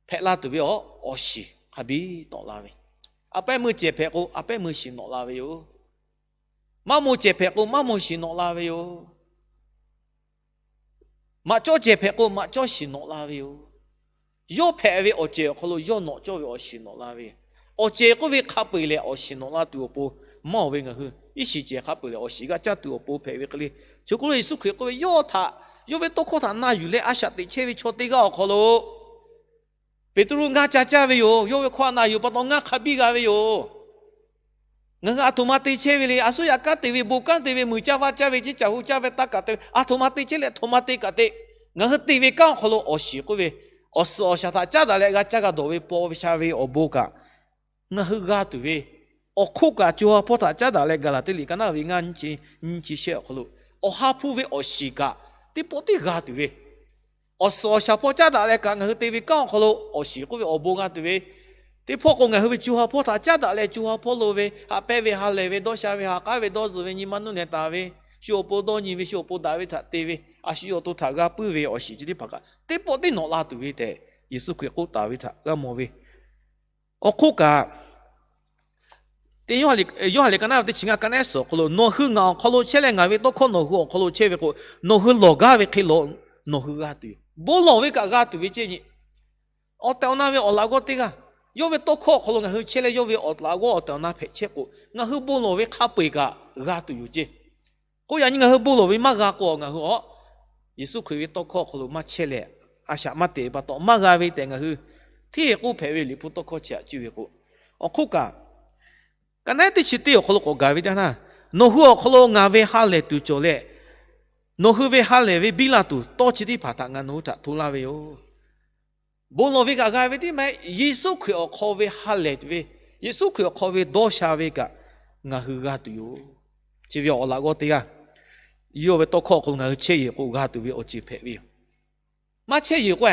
hpehꞈ la tuˬ ve a, awˬ shiˍ hk'a biˇ nawꞈ la ve. A pehˉ meuˇ cehˬ hpehꞈ k'o, a pehˉ meuˇ shiˍ nawꞈ la ve yoˬ. Maˇ maw cehˬ hpehꞈ k'o, maˇ maw shiˍ nawꞈ la ve yoˬ. Maꞈ cawˇ cehˬ hpehꞈ k'o, maꞈ cawˇ shiˍ nawꞈ la ve yoˬ. Yawˇ hpehꞈ ve awˬ cehˬ awˬ hk'aw lo yawˇ nawꞈ cawˇ ve awˬ shiˍ nawꞈ la ve. Awˬ cehˬ k'oˆ ve hk'a peu-eˬ lehˬ, awˬ shiˍ nawꞈ la tuˬ awˬ pon maˇ-oˬ ve, ngaˬ hui iˉ shiˍ cehˬ hk'a peu-eˬ lehˬ, awˬ shiˍ g'a caˇ tuˬ awˬ pon hpehꞈ ve hk'e le. Chi k'oˆ lo Yeˍsuˆ Hkriꞈ k'oˆ ve, yawˇ htaꞈ, yawˇ ve tawˇ hkawˇ htaꞈ na yuˬ leh a shaꞈ teꞈ chehˇ ve chaw teˇ g'aˇ awˬ hk'aw lo Peˍtruˆ ngaˇ ca caˇ ve yoˬ. Yawˇ ve hkawˇ htaꞈ na yuˬ pa taw ngaˇ hk'a biˇ g'a ve yoˬ. Ngaˬ hui a htoꞈ ma te chehˇ ve le. A suˉ yaꞈ kanˉ te ve, bon kanˉ te ve, muiˬ caˇ vaˇ caˇ ve, ceˇ caˬ hu caˇ ve, taˇ kaꞈ te ve, a htoꞈ ma te chehˇ leh a htoꞈ ma te kaꞈ te. Ngaˬ hui te ve kanˉ awˬ hk'aw lo awˬ shiˍ k'oˆ ve, awˬ suhˍ awˬ shaˍ htaꞈ caˉ daꞈ leh g'a caˇ g'a dawˬ ve paw ve sha ve awˬ bon kaꞈ ngaˬ hui g'a tuˬ ve, awˬ hk'oˆ kaꞈ co ha hpawˇ htaꞈ caˉ daꞈ leh Gaˍlaˍtiˆ liꞈ ka naˉ ve ngaˇ nyiˇ chi shehˆ awˬ hk'aw lo, awˬ ha hpu ve awˬ shiˍ kaꞈ teˇ pawˆ tiˉ g'a tuˬ ve, awˬ suhˍ awˬ shaˍ hpawˇ caˉ daꞈ leh kaꞈ ngaˬ hui te ve kanˉ awˬ hk'aw lo awˬ shiˍ k'oˆ ve awˬ bon g'a tuˬ ve, teˇ hpawˇ k'o ngaˬ hui ve co ha hpawˇ htaꞈ caˉ daꞈ leh co ha hpawˇ lo ve, haꞈ pehnˇ ve, ha lehˬ ve, dawˇ sha ve, ha k'aˉ ve, dawˇ zuhˬ ve, nyi ma nuˇ nehˬ taˍ ve, shu awˬ pon dawˇ nyi ve, shu awˬ pon daꞈ ve htaꞈ te ve, a shu yawˇ awˬ to htaꞈ g'a puiˉ ve awˬ shiˍ chi teˇ hpaˍ kaꞈ teˇ pawˆ tiˉ nawꞈ la tuˬ ve tehꞈ Yeˍsuˆ Hkriꞈ k'oˆ taˍ ve htaꞈ g'a mawˬ ve. Awˬ hk'oˆ kaꞈ, Yoˇhanˬ liꞈ ka naˉ ve teˇ chi ngaˇ, ka naˉ suhˍ awˬ hk'aw lo, nawˬ hui ngaˬ awˬ hk'aw lo chehˇ leh ngaˬ ve tawˇ hkawˇ nawˬ hui awˬ hk'aw lo chehˇ ve k'o, nawˬ hui lawˬ gaˇ ve hk'e lawˬ, nawˬ hui g'a tuˬ yoˬ. Bon lawˬ ve kaꞈ g'a tuˬ ve ceˇ nyi. Awˬ tehˬ awˬ na ve awˬ laꞈ g'awˇ teˇ g'aˇ, yawˇ ve tawˇ hkawˇ awˬ hk'aw lo ngaˬ hui chehˇ leh yawˇ ve awˬ laꞈ g'awˇ awˬ tehˬ awˬ na hpehꞈ chehˇ k'o, ngaˬ hui bon lawˬ ve hk'a peu-eˬ kaꞈ g'a tuˬ yoˬ ceˇ. K'oˆ yaꞈ nyi ngaˬ hui bon lawˬ ve maˇ g'a k'o, ngaˬ hui awˬ Yeˍsuˆ Hkriꞈ ve tawˇ hkawˇ awˬ hk'aw lo maˇ chehˇ leh, a shaꞈ maˇ teꞈ ve pa taw maˇ g'a ve tehꞈ ngaˬ hui hteˇ k'oˆ hpehꞈ ve Liꞈ hpu tawˇ hkawˇ chi htaꞈ cuˇ ve k'o, awˬ hk'oˆ kaꞈ, ka naˉ teˇ chi teˇ awˬ hk'aw lo k'awꞈ gaˬ ve teˇ yanˇ, nawˬ hui awˬ hk'aw lo ngaˬ ve ha lehˬ tuˬ cawˬ leh, nawˬ hui ve ha lehˬ ve biˇ la tuˬ tawˇ chi teˇ hpaˍ htaꞈ ngaˬ nawˬ hui htaꞈ hto laˇ ve yoˬ. Bon lawˬ ve kaꞈ g'a ve teˇ maˇ heˆ, Yeˍsuˆ Hkriꞈ awˬ hk'aw ve ha lehˬ tuˬ ve, Yeˍsuˆ Hkriꞈ awˬ hk'aw ve dawˇ sha ve kaꞈ ngaˬ hui g'a tuˬ yoˬ. Chi ve awˬ laꞈ g'awˇ teˇ g'aˇ, yawˇ ve tawˇ hkawˇ awˬ hk'aw lo ngaˬ hui chehˇ yeˬ k'o g'a tuˬ ve awˬ ceuˬ hpehꞈ ve yoˬ. Maˇ chehˇ yeˬ k'o,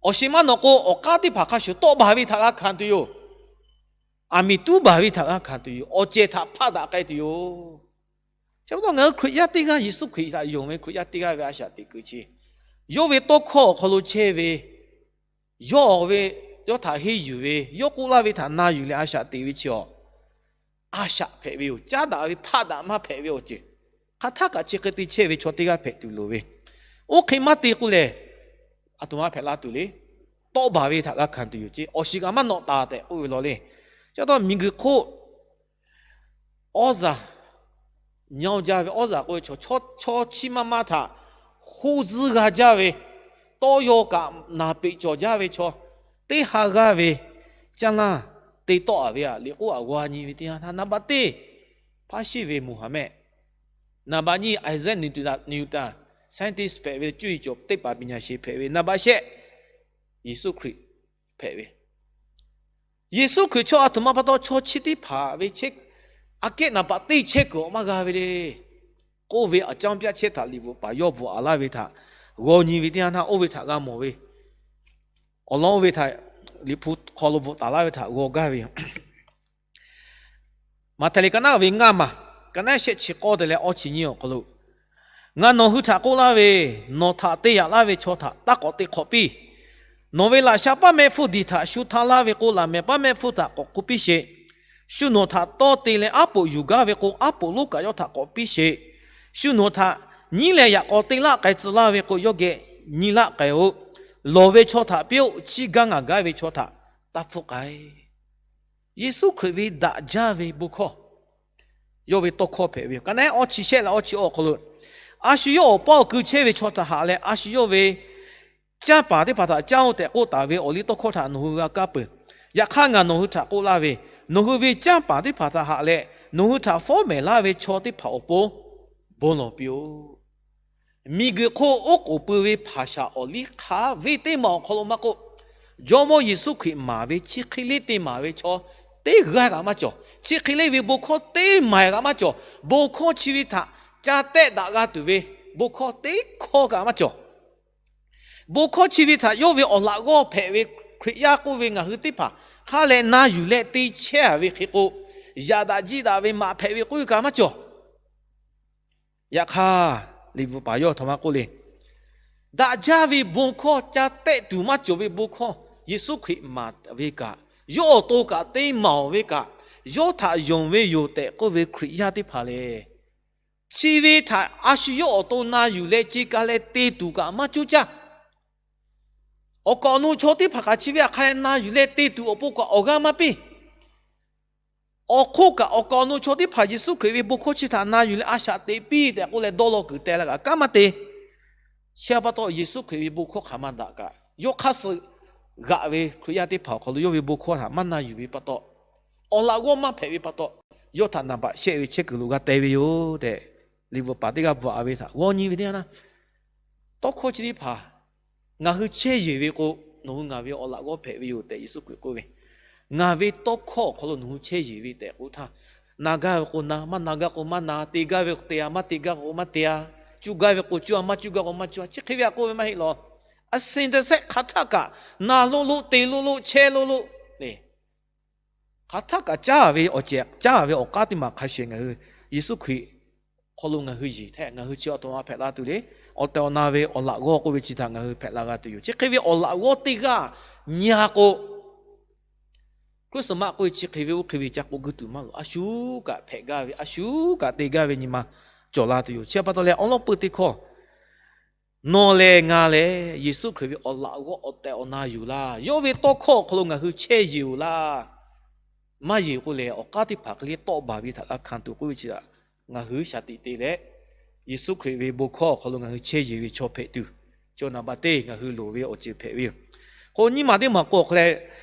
awˬ shiˍ maˇ nawꞈ k'o, awˬ k'aˉ teˇ hpaˍ hk'a shuˍ tawˆ baˬ ve htaꞈ g'a hkanˍ tuˬ yoˬ. Aˬ miˍ tuˉ baˬ ve htaꞈ g'a hkanˍ tuˬ yoˬ. Awˬ cehˬ htaꞈ hpaˆ daꞈ k'ai tuˬ yoˬ. Chi pa taw ngaˬ hui Hkriꞈ yaˇ teˇ g'aˇ, Yeˍsuˆ Hkriꞈ htaꞈ yonˍ ve Hkriꞈ yaˇ teˇ g'aˇ ve a shaꞈ teꞈ kuiˬ chi, yawˇ ve tawˇ hkawˇ awˬ hk'aw lo chehˇ ve, yawˇ ve, yawˇ htaꞈ henˇ yuˬ ve, yawˇ k'oˆ laˇ ve htaꞈ na yuˬ leh a shaꞈ teꞈ ve chi awˬ, a shaꞈ hpehꞈ ve yoˬ. Caˉ daꞈ ve hpaˆ daꞈ maˇ hpehꞈ ve awˬ ceuˬ, hk'aˬ htaˆ kaꞈ chi hk'e te chehˇ ve chaw teˇ g'aˇ hpehꞈ tuˬ loˍ ve. Oˇ hk'e maˇ te k'o lehˬ, aˬ htoꞈ ma hpehꞈ la tuˬ le. Tawˆ baˬ ve htaꞈ g'a hkanˍ tuˬ yoˬ ce, awˬ shiˍ kaꞈ maˇ nawꞈ taˍ tehꞈ k'oˆ ve law le. Chi pa taw miˬguiˬ hk'oˆ awˉ zaˬ, nyaˇ jaˇ ve awˉ zaˬ k'oˆ ve chaw, chaw chiˇ maˇ maˇ htaꞈ hoˇ zuhˇ g'a jaˇ ve, tawˇ yaw kaꞈ naˍ peꞈ cawˬ jaˇ ve chaw, teˇ ha g'aˇ ve caˇ laˇ te tawˆ a ve aꞈ liꞈ k'oˆ a g'a nyi ve teˇ yanˇ htaˇ, naˍ baꞈ teˇ hpaˇ shiˉ ve Moˍhaˍmehˆ, naˍ baꞈ nyiˇ Isaac Newton, scientist hpehꞈ ve, cuˇ yiˍ cawˬ teˇ hpaˍ ပညာရှင် hpehꞈ ve, naˍ baꞈ shehˆ Yeˍsuˆ Hkriꞈ hpehꞈ ve. Yeˍsuˆ Hkriꞈ chaw aˬ htoꞈ ma pa taw chaw chi teˇ hpaˍ ve chehˇ, aꞈ kehˉ naˍ baꞈ teˇ chehˇ kuiˬ awˬ maˇ g'a ve le k'oˆ ve aꞈ caˇ piˇ chehˇ htaꞈ liꞈ bvuhꞈ paˍ yawˇ bvuhꞈ a laˇ ve htaꞈ g'aw nyi ve teˇ yanˇ htaˇ, oˇ ve htaꞈ g'a mawˬ ve awˬ lawn oˇ ve htaꞈ liꞈ hpu hk'aw lo bvuhꞈ taˍ laˇ ve htaꞈ g'aw gaˇ ve yoˬ. Maꞈhtehˍ liꞈ ka naˉ ve ngaˇ maˬ, ka naˉ shehˆ chi k'awˇ te leh awˇ chi nyiˇ awˬ hk'aw lo, ngaˬ nawˬ hui htaꞈ k'oˆ laˇ ve, nawˬ htaꞈ te yaꞈ laˇ ve chaw htaꞈ taˇ k'awꞈ te hk'awꞈ piˇ. Nawˬ ve laꞈ sha paˇ mehˆ hpfuhˇ diˬ htaꞈ shu htaˇ laˇ ve k'o, laꞈ mehˍ paˇ mehˆ hpfuhˇ htaꞈ k'awꞈ k'oˆ piˇ sheˍ. Shu nawˬ htaꞈ tawˇ te leh aˉ poꞈ yuˬ gaˇ ve k'o, aˉ poꞈ lonˉ kaꞈ yawˇ htaꞈ k'awꞈ piˇ sheˍ. Shu nawˬ htaꞈ nyiˉ leh yaꞈ k'aw te laˆ k'ai tcuh laˇ ve k'o, yawˇ geh nyi laˆ k'ai-oˬ. Lawˬ ve chaw htaꞈ piˇ-oˆ. Chiˇ gaˇ ngaˬ gaˇ ve chaw htaꞈ taˇ hpfuhˆ k'ai. Yeˍsuˆ Hkriꞈ ve daꞈ jaˇ ve bon hkawˇ, yawˇ ve tawˇ hkawˇ hpehꞈ ve yoˬ. Ka naˉ awˇ chi shehˆ leh awˇ chi awˬ hk'aw lo, a shu yawˇ awˬ paˇ awˬ kui chehˇ ve chaw htaꞈ haꞈ leh, a shu yawˇ ve canˇ paˍ teˇ hpaˍ htaꞈ canˇ-oˆ tehꞈ k'oˆ taˍ ve awˬ liˇ tawˇ hkawˇ htaꞈ nawˬ hui g'a kaˇ peuˬ. Yaꞈ hk'aˇ, ngaˬ nawˬ hui htaꞈ k'oˆ laˇ ve, nawˬ hui ve canˇ paˍ teˇ hpaˍ htaꞈ haꞈ leh, nawˬ hui htaꞈ fawˉ mehˍ laˇ ve chaw teˇ hpaˍ awˬ pon bon lawˬ piˇ-oˆ. Miˬguiˬ hk'oˆ oˉ k'oˍ pui ve hpaˍ shaˍ awˬ liˇ hk'aˇ venˇ teˇ maˬ awˬ hk'aw lo maˇ k'oˆ, Jawˇmawˇ Yeˍsuˆ Hkriꞈ maˍ ve chi hk'e le te maˍ ve chaw teˇ g'aˇ kaꞈ maˇ cawˬ. Chi hk'e le ve bon hkawˇ teˇ maˬ kaꞈ maˇ cawˬ. Bon hkawˇ chi ve htaꞈ ca tehˆ daꞈ g'a tuˬ ve bon hkawˇ teˇ hkawˇ kaꞈ maˇ cawˬ. Bon hkawˇ chi ve htaꞈ yawˇ ve awˬ laꞈ g'awˇ hpehꞈ ve Hkriꞈ yaˇ k'oˆ ve ngaˬ hui teˇ hpaˍ hk'a leh na yuˬ leh te chehˇ a ve hk'e k'o, yaꞈ daꞈ jiˆ daꞈ ve maꞈ hpehꞈ ve k'oˆ ve kaꞈ maˇ cawˬ. Yaꞈ hk'aˇ, liꞈ bvuhꞈ paˍ yawˇ htawˇ maˇ k'oˆ le. Daꞈ jaˇ ve bon hkawˇ, ca tehˆ tuˬ maˇ cawˬ ve bon hkawˇ Yeˍsuˆ Hkriꞈ maˍ ve kaꞈ, yawˇ awˬ to kaꞈ te maˍ-oˬ ve kaꞈ, yawˇ htaꞈ yonˍ ve yoˬ tehꞈ k'oˆ ve Hkriꞈ yaˇ teˇ hpaˍ lehˬ, chi ve htaꞈ a shu yawˇ awˬ to na yuˬ leh ce ka leh te tuˬ kaꞈ maˇ cuˇ caˇ. Awˬ kaˍ awˬ nu chaw teˇ hpaˍ kaꞈ chi ve htaꞈ hk'a leh na yuˬ leh te tuˬ awˬ pon kaꞈ awˬ g'aˇ maˇ piˇ. Awˬ hk'oˆ kaꞈ, awˬ kaˍ awˬ nu chaw teˇ hpaˍ Yeˍsuˆ Hkriꞈ ve bon hkawˇ chi htaꞈ na yuˬ leh a shaꞈ teꞈ piˇ tehꞈ k'oˆ leh dawˇ law kuiˬ teh la kaꞈ kanˉ maˇ te. Chi pa taw Yeˍsuˆ Hkriꞈ ve bon hkawˇ hk'aˬ ma daꞈ kaꞈ, yawˇ hk'aˇ suh g'aꞈ ve Hkriꞈ yaˇ teˇ hpaˍ awˬ hk'aw lo yawˇ ve bon hkawˇ htaꞈ maˇ na yuˬ ve pa taw, awˬ laꞈ g'awˇ maˇ hpehꞈ ve pa taw, yawˇ htaꞈ naˍ baꞈ shehˆ ve chehˇ kuiˬ lo g'a te ve yoˬ tehꞈ, liꞈ bvuhꞈ paˍ teˇ g'aˇ bvuhꞈ a ve htaꞈ g'awˇ nyi ve teˇ yanˇ na, tawˇ hkawˇ chi teˇ hpaˍ ngaˬ hui chehˇ yeˬ ve k'o, nawˬ hui ngaˬ ve awˬ laꞈ g'awˇ hpehꞈ ve yoˬ tehꞈ Yeˍsuˆ Hkriꞈ k'oˆ ve, ngaˬ ve tawˇ hkawˇ awˬ hk'aw lo nawˬ hui chehˇ yeˬ ve tehꞈ k'oˆ htaˇ, na gaˇ ve k'o na, maˇ na gaˇ k'o maˇ na, te gaˇ ve k'o te a, maˇ te gaˇ k'o maˇ te a, cuˇ gaˇ ve k'o cuˇ a, maˇ cuˇ gaˇ k'o maˇ cuˇ a, chi hk'e ve a k'oˆ ve maˇ heˆ law. A shu te shehˆ hk'aˬ htaˆ kaꞈ na loˆ loˆ, te loˆ loˆ, chehˇ loˆ loˆ le. Hk'aˬ htaˆ kaꞈ caˇ ve awˬ cehˬ, caˇ ve awˬ k'aˉ teˇ maˬ hk'a shehˍ ngaˬ hui Yeˍsuˆ Hkriꞈ hk'aw lo ngaˬ hui yeˬ htaˇ, ngaˬ hui chi awˬ htoꞈ ma hpehꞈ la tuˬ le. Awˬ tehˬ awˬ na ve awˬ laꞈ g'awˇ k'oˆ ve chi htaꞈ ngaˬ hui hpehꞈ la g'a tuˬ yoˬ. Chi hk'e ve awˬ laꞈ g'awˇ teˇ g'aˇ nyi a k'o, Christmas k'oˆ ve chi hk'e ve oˇ hk'e ve ca k'oˆ guˇ tuˬ maˇ loˬ. A shu kaꞈ hpehꞈ gaˇ ve, a shu kaꞈ te gaˇ ve nyi ma cawˬ la tuˬ yoˬ. Chi pa taw leh awˉ lawˉ peuˇ teˇ hkawˇ, nawˬ lehˬ ngaˬ lehˬ Yeˍsuˆ Hkriꞈ ve awˬ laꞈ g'awˇ awˬ tehˬ awˬ na yoˬ laˇ. Yawˇ ve tawˇ hkawˇ awˬ hk'aw lo ngaˬ hui chehˇ yeˬ-oˬ laˇ. Maˇ yeˬ k'o lehˬ, awˬ k'aˉ teˇ hpaˍ hk'e le tawˆ baˬ ve htaꞈ g'a hkanˍ tuˬ k'oˆ ve chi htaꞈ ngaˬ hui shaˍ tiꞈ te leh, Yeˍsuˆ Hkriꞈ ve bon hkawˇ awˬ hk'aw lo ngaˬ hui chehˇ yeˬ ve chaw hpehꞈ tuˬ, chaw naˍ baꞈ teˇ ngaˬ hui loˍ ve awˬ ceuˬ hpehꞈ ve yoˬ. K'o nyiˇ maˬ teˇ maˬ k'o awˬ hk'aw leh,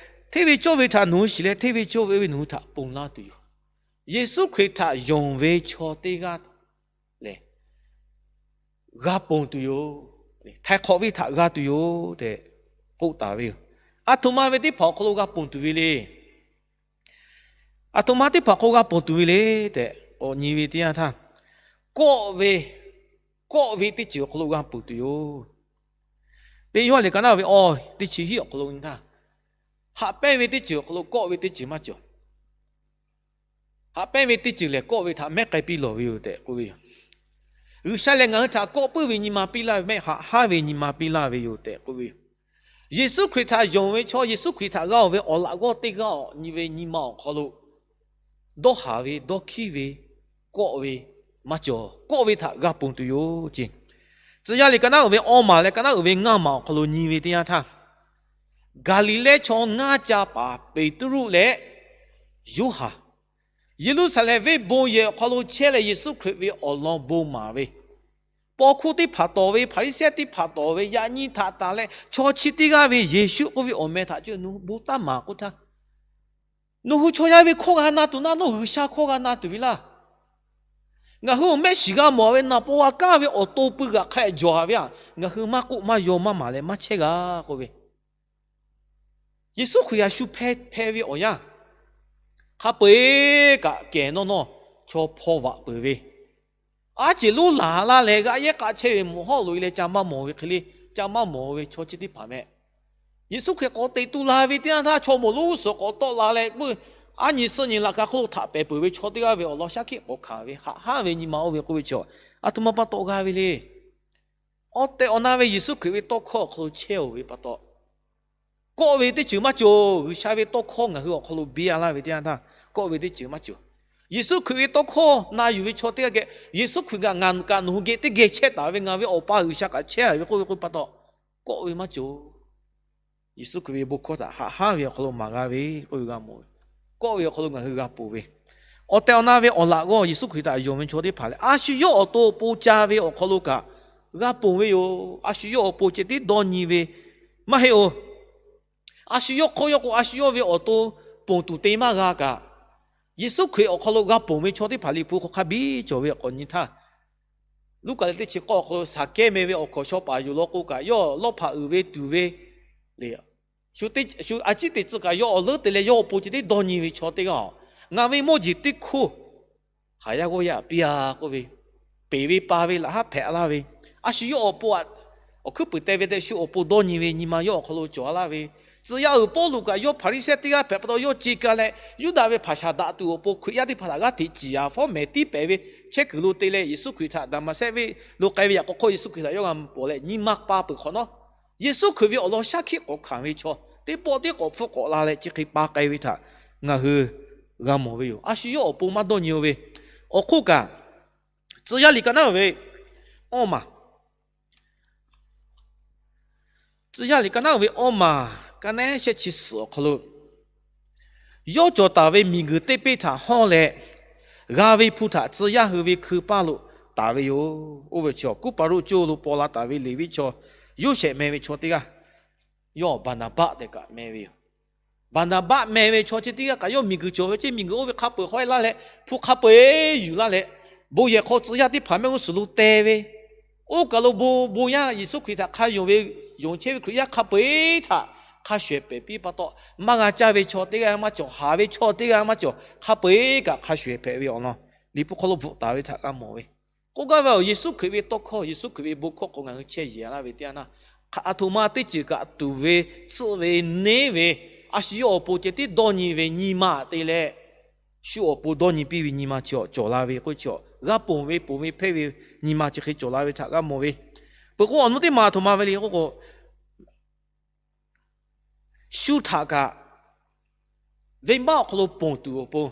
hteˇ ve cawˇ ve htaꞈ nawˬ hui shiˍ leh, hteˇ ve cawˇ ve oˇ ve nawˬ hui htaꞈ ponˬ laˇ tuˬ yoˬ. Yeˍsuˆ Hkriꞈ htaꞈ yonˍ ve chaw teˇ g'aˇ lehˬ, g'a ponˬ tuˬ yoˬ. Htaiˍ hk'awꞈ ve htaꞈ g'a tuˬ yoˬ tehꞈ k'oˆ taˍ ve yoˬ. Aˬ htoꞈ ma ve teˇ hpaˍ awˬ hk'aw lo g'a ponˬ tuˬ ve le. Aˬ htoꞈ ma teˇ hpaˍ hk'aw g'a ponˬ tuˬ ve le tehꞈ k'awꞈ nyi ve teˇ yanˇ htaˇ, kawˆ ve, kawˆ ve teˇ ceuˬ awˬ hk'aw lo g'a ponˬ tuˬ yoˬ. Teˇ Yoˇhanˬ liꞈ ka naˉ ve awˬ teˇ chi hiˉ awˬ hk'aw lo nyi htaˇ, haꞈ pehnˇ ve teˇ ceuˬ awˬ hk'aw lo kawˆ ve teˇ ceuˬ maˇ cawˬ. Haꞈ pehnˇ ve teˇ ceuˬ lehˬ, kawˆ ve htaꞈ mehˉ k'ai piˇ lawˬ ve yoˬ tehꞈ k'oˆ ve yoˬ. G'uiˬsha lehˬ ngaˬ hui htaꞈ kawˆ puiˉ ve nyi ma piˇ laˇ ve mehˆ, haꞈ haˉ ve nyi ma piˇ laˇ ve yoˬ tehꞈ k'oˆ ve yoˬ. Yeˍsuˆ Hkriꞈ htaꞈ yonˍ ve chaw, Yeˍsuˆ Hkriꞈ htaꞈ g'a oˬ ve awˬ laꞈ g'awˇ teˇ g'aˇ awˬ nyi ve nyi ma awˬ hk'aw lo dawˇ haˍ ve, dawˇ hkiˉ ve, kawˆ ve maˇ cawˬ. Kawˆ ve htaꞈ g'a ponˬ tuˬ yoˬ ce. Tcuh yaˇ liꞈ ka naˉ uiˍ ve awˇ maˬ leh ka naˉ uiˍ ve ngaˇ maˬ awˬ hk'aw lo nyi ve teˇ yanˇ htaˇ, Gaˍliˍlehˇ chaw ngaˇ ca paˍ Peˍtruˆ leh Yoˇhanˬ, Yeˍruˆsaˍlehnˍ venˇ bon yehˬ awˬ hk'aw lo chehˇ leh Yeˍsuˆ Hkriꞈ ve awˬ lawn bon maˍ ve, paw hkuˇ teˇ hpaˍ tawˍ ve, Hpaˍriˍsehˇ teˇ hpaˍ tawˍ ve yaꞈ nyi htaꞈ tanˬ leh, chaw chi teˇ g'aˇ ve Yeˍsuˆ k'oˆ ve awˬ meh htaꞈ ceh nawˬ hui bon taˇ maˍ k'oˆ htaˇ, nawˬ hui chaw yaˇ ve hkawˇ g'a na tuˬ naˆ, nawˬ G'uiˬsha hkawˇ g'a na tuˬ ve laˇ. Ngaˬ hui awˬ mehˆ shiˍ g'a mawˬ ve naˍ paw g'a kaˇ ve awˬ to pui g'aꞈ hk'a dehꞈ jawˬ a ve aꞈ, ngaˬ hui maˇ k'oˆ maˇ yaw maˇ maˍ leh maˇ chehˇ g'a k'oˆ ve, Yeˍsuˆ Hkriꞈ a shu hpeh hpeh ve awˬ yanˇ, hk'a peu-eˬ kaꞈ kehˬ nawˇ nawˇ chaw hpaw vaꞈ peuˬ ve, aˉ ceˬ lonˉ laˬ laˇ leh g'aꞈ yehˉ k'a chehˇ ve mvuhꞈ hawˉ loꞈ e leh ca maˇ mawˬ ve hk'e le, ca maˇ mawˬ ve chaw chi teˇ hpaˍ meh, Yeˍsuˆ Hkriꞈ k'awꞈ teꞈ tu la ve teˇ yanˇ htaˇ, chaw mawˬ lonˉ suhˍ k'awꞈ tawˆ la leh, puiˇ aˉ nyi suhˆ nyi laꞈ ka hk'oˆ lo htaꞈ pehˍ peuˬ ve chaw teˇ g'aˇ ve awˬ lawn shaˉ hkiˆ k'awꞈ hkanˍ ve, haꞈ haˉ ve nyi ma oˇ ve k'oˆ ve chi, aˬ htoꞈ ma pa taw g'a ve le. Awˬ tehˬ awˬ na ve Yeˍsuˆ Hkriꞈ ve tawˇ hkawˇ awˬ hk'aw lo chehˇ oˬ ve pa taw, kawˆ ve teˇ ceuˬ maˇ cawˬ. G'uiˬsha ve tawˇ hkawˇ ngaˬ hui awˬ hk'aw lo biˇ a laˇ ve teˇ yanˇ htaˇ, kawˆ ve teˇ ceuˬ maˇ cawˬ. Yeˍsuˆ Hkriꞈ ve tawˇ hkawˇ na yuˬ ve chaw teˇ g'aˇ geh, Yeˍsuˆ Hkriꞈ kaꞈ ngaˬ kaꞈ nawˬ hui geh teˇ geh chehˇ taˍ ve, ngaˬ ve Awˬ pa G'uiˬsha kaꞈ chehˇ a ve k'oˆ ve k'oˆ ve pa taw, kawˆ ve maˇ cawˬ. Yeˍsuˆ Hkriꞈ ve bon hkawˇ htaꞈ haꞈ haˉ ve awˬ hk'aw lo maˍ g'a ve k'oˆ ve g'a mawˬ ve, kawˆ ve awˬ hk'aw lo ngaˬ hui g'a ponˬ ve, awˬ tehˬ awˬ na ve awˬ laꞈ g'awˇ Yeˍsuˆ Hkriꞈ htaꞈ yonˍ ve chaw teˇ hpaˍ lehˬ, a shu yawˇ awˬ to pon ca ve awˬ hk'aw lo kaꞈ g'a ponˬ ve yoˬ. A shu yawˇ awˬ pon ceh tiˉ dawˇ nyi ve maˇ heˆ oˬ. A shu yawˇ hk'oˆ yawˇ k'o, a shu yawˇ ve awˬ to ponˬ tuˬ te maˇ g'a kaꞈ, Yeˍsuˆ Hkriꞈ awˬ hk'aw lo g'a ponˬ ve chaw teˇ hpaˍ Liꞈ hpu hk'aw hk'a biˇ cawˬ ve awˬ hk'awꞈ nyi htaˇ, Luˉkaꞈ leh teˇ chi k'awˇ awˬ hk'aw lo Saˍkehˇ meh ve awˬ hkawnˍ shaw paˍ yoˬ law k'o kaꞈ, yawˇ lawˇ hpaꞈ uiˍ ve tuˬ ve le, shu a ciˉ te tcuh kaꞈ yawˇ awˬ leuˉ te leh yawˇ awˬ pon ceh tiˉ dawˇ nyi ve chaw teˇ g'aˇ oˬ. Ngaˬ ve mawˇ jeˬ teˇ hkoˇ haˍ yaˇ g'awˇ yaˇ piˇ a k'oˆ ve, peˬ ve pa ve laꞈ haˉ hpehꞈ laˇ ve, a shu yawˇ awˬ pon, awˬ hkuiˉ puiˍ te ve tehꞈ shu awˬ pon dawˇ nyi ve nyi ma yawˇ awˬ hk'aw lo cawˬ a laˇ ve, tcuh yaˇ uiˍ Pawˇluꞈ kaꞈ yawˇ Hpaˍriˍsehˇ teˇ g'aˇ hpehꞈ pa taw yawˇ ce ka leh, Yuˇdaꞈ ve hpaˍ shaˍ daꞈ tuˬ awˬ pon Hkriꞈ yaˇ teˇ hpaˍ htaꞈ g'aˇ hteꞈ ciˍ yaꞈ fawˉ mehˍ tiˉ pehˍ ve chehˇ kuiˬ lo te leh Yeˍsuˆ Hkriꞈ htaꞈ Daˍmaˍsehˇ venˇ lo k'ai ve yaꞈ k'aw hk'oˆ Yeˍsuˆ Hkriꞈ htaꞈ yawˇ g'a mawˬ leh nyi ma pa peuˬ hk'awꞈ nawˉ, Yeˍsuˆ Hkriꞈ ve awˬ lawn shaˉ hkiˆ k'awꞈ hkanˍ ve chaw teˇ pawˆ tiˉ k'awꞈ hpfuhˆ k'awꞈ la leh chi hk'e pa k'ai ve htaꞈ ngaˬ hui g'a mawˬ ve yoˬ. A shu yawˇ awˬ pon maˇ dawˇ nyi-o ve, awˬ hk'oˆ kaꞈ, tcuh yaˇ liꞈ ka naˉ uiˍ ve awˇ maˬ, tcuh yaˇ liꞈ ka naˉ uiˍ ve awˇ maˬ, ka naˉ shehˆ chi suhˍ awˬ hk'aw lo, yawˇ cawˬ taˍ ve miˬguiˬ teˇ peˇ htaꞈ hawˇ leh, g'a ve hpu htaꞈ tcuh yaˇ hui ve hkui paˇ lo taˍ ve yoˬ. Oˇ ve chi kuˉ paˍ roˆ coˇ lo paw la taˍ ve Leˍviˆ chaw Yoˇsehꞈ meh ve chaw teˇ g'aˇ yawˇ Baˍnaˍbaˆ tehꞈ kaꞈ meh ve yoˬ. Baˍnaˍbaˆ meh ve chaw chi teˇ g'aˇ kaꞈ yawˇ miˬguiˬ cawˬ ve ceˇ, miˬguiˬ oˇ ve hk'a peu-eˬ hawˉ-e laˇ leh, hpu hk'a peu-eˬ yuˬ laˇ leh, bon yehˬ hk'aw tcuh yaˇ teˇ hpaˍ mehˆ g'uˇ suhˍ lo te ve, oˇ kaˬ lo bon bon yaˇ Yeˍsuˆ Hkriꞈ htaꞈ hk'a yonˍ ve, yonˍ chehˇ ve Hkriꞈ yaˇ hk'a peu-eˬ htaꞈ hk'a shuˍ ehˍ pehˍ piˇ pa taw, maˇ g'a caˇ ve chaw teˇ g'aˇ maˇ cawˬ, haˍ ve chaw teˇ g'aˇ maˇ cawˬ, hk'a peu-eˬ kaꞈ hk'a shuˍ ehˍ hpehꞈ ve awˬ lawn Liꞈ hpu hk'aw lo bvuhꞈ taˍ ve htaꞈ g'a mawˬ ve. K'oˆ gaˇ ve awˬ, Yeˍsuˆ Hkriꞈ ve tawˇ hkawˇ, Yeˍsuˆ Hkriꞈ ve bon hkawˇ k'o ngaˬ hui chehˇ yeˬ laˇ ve teˇ yanˇ htaˇ, aˬ htoꞈ ma teˇ ceuˬ kaꞈ tuˍ ve, tsuhˆ ve, neˉ ve, a shu yawˇ awˬ pon ceh tiˉ dawˇ nyi ve nyi ma te leh, shu awˬ pon dawˇ nyi piˇ ve nyi ma chi awˬ cawˬ la ve k'oˆ chi awˬ, g'a ponˬ ve ponˬ ve hpehˇ ve nyi ma chi hk'e cawˬ la ve htaꞈ g'a mawˬ ve. Peuˬ k'o awˬ nu teˇ maˬ aˬ htoꞈ ma ve le k'oˆ k'o, shu htaꞈ kaꞈ venˇbaˆ awˬ hk'aw lo ponˬ tuˬ awˬ pon,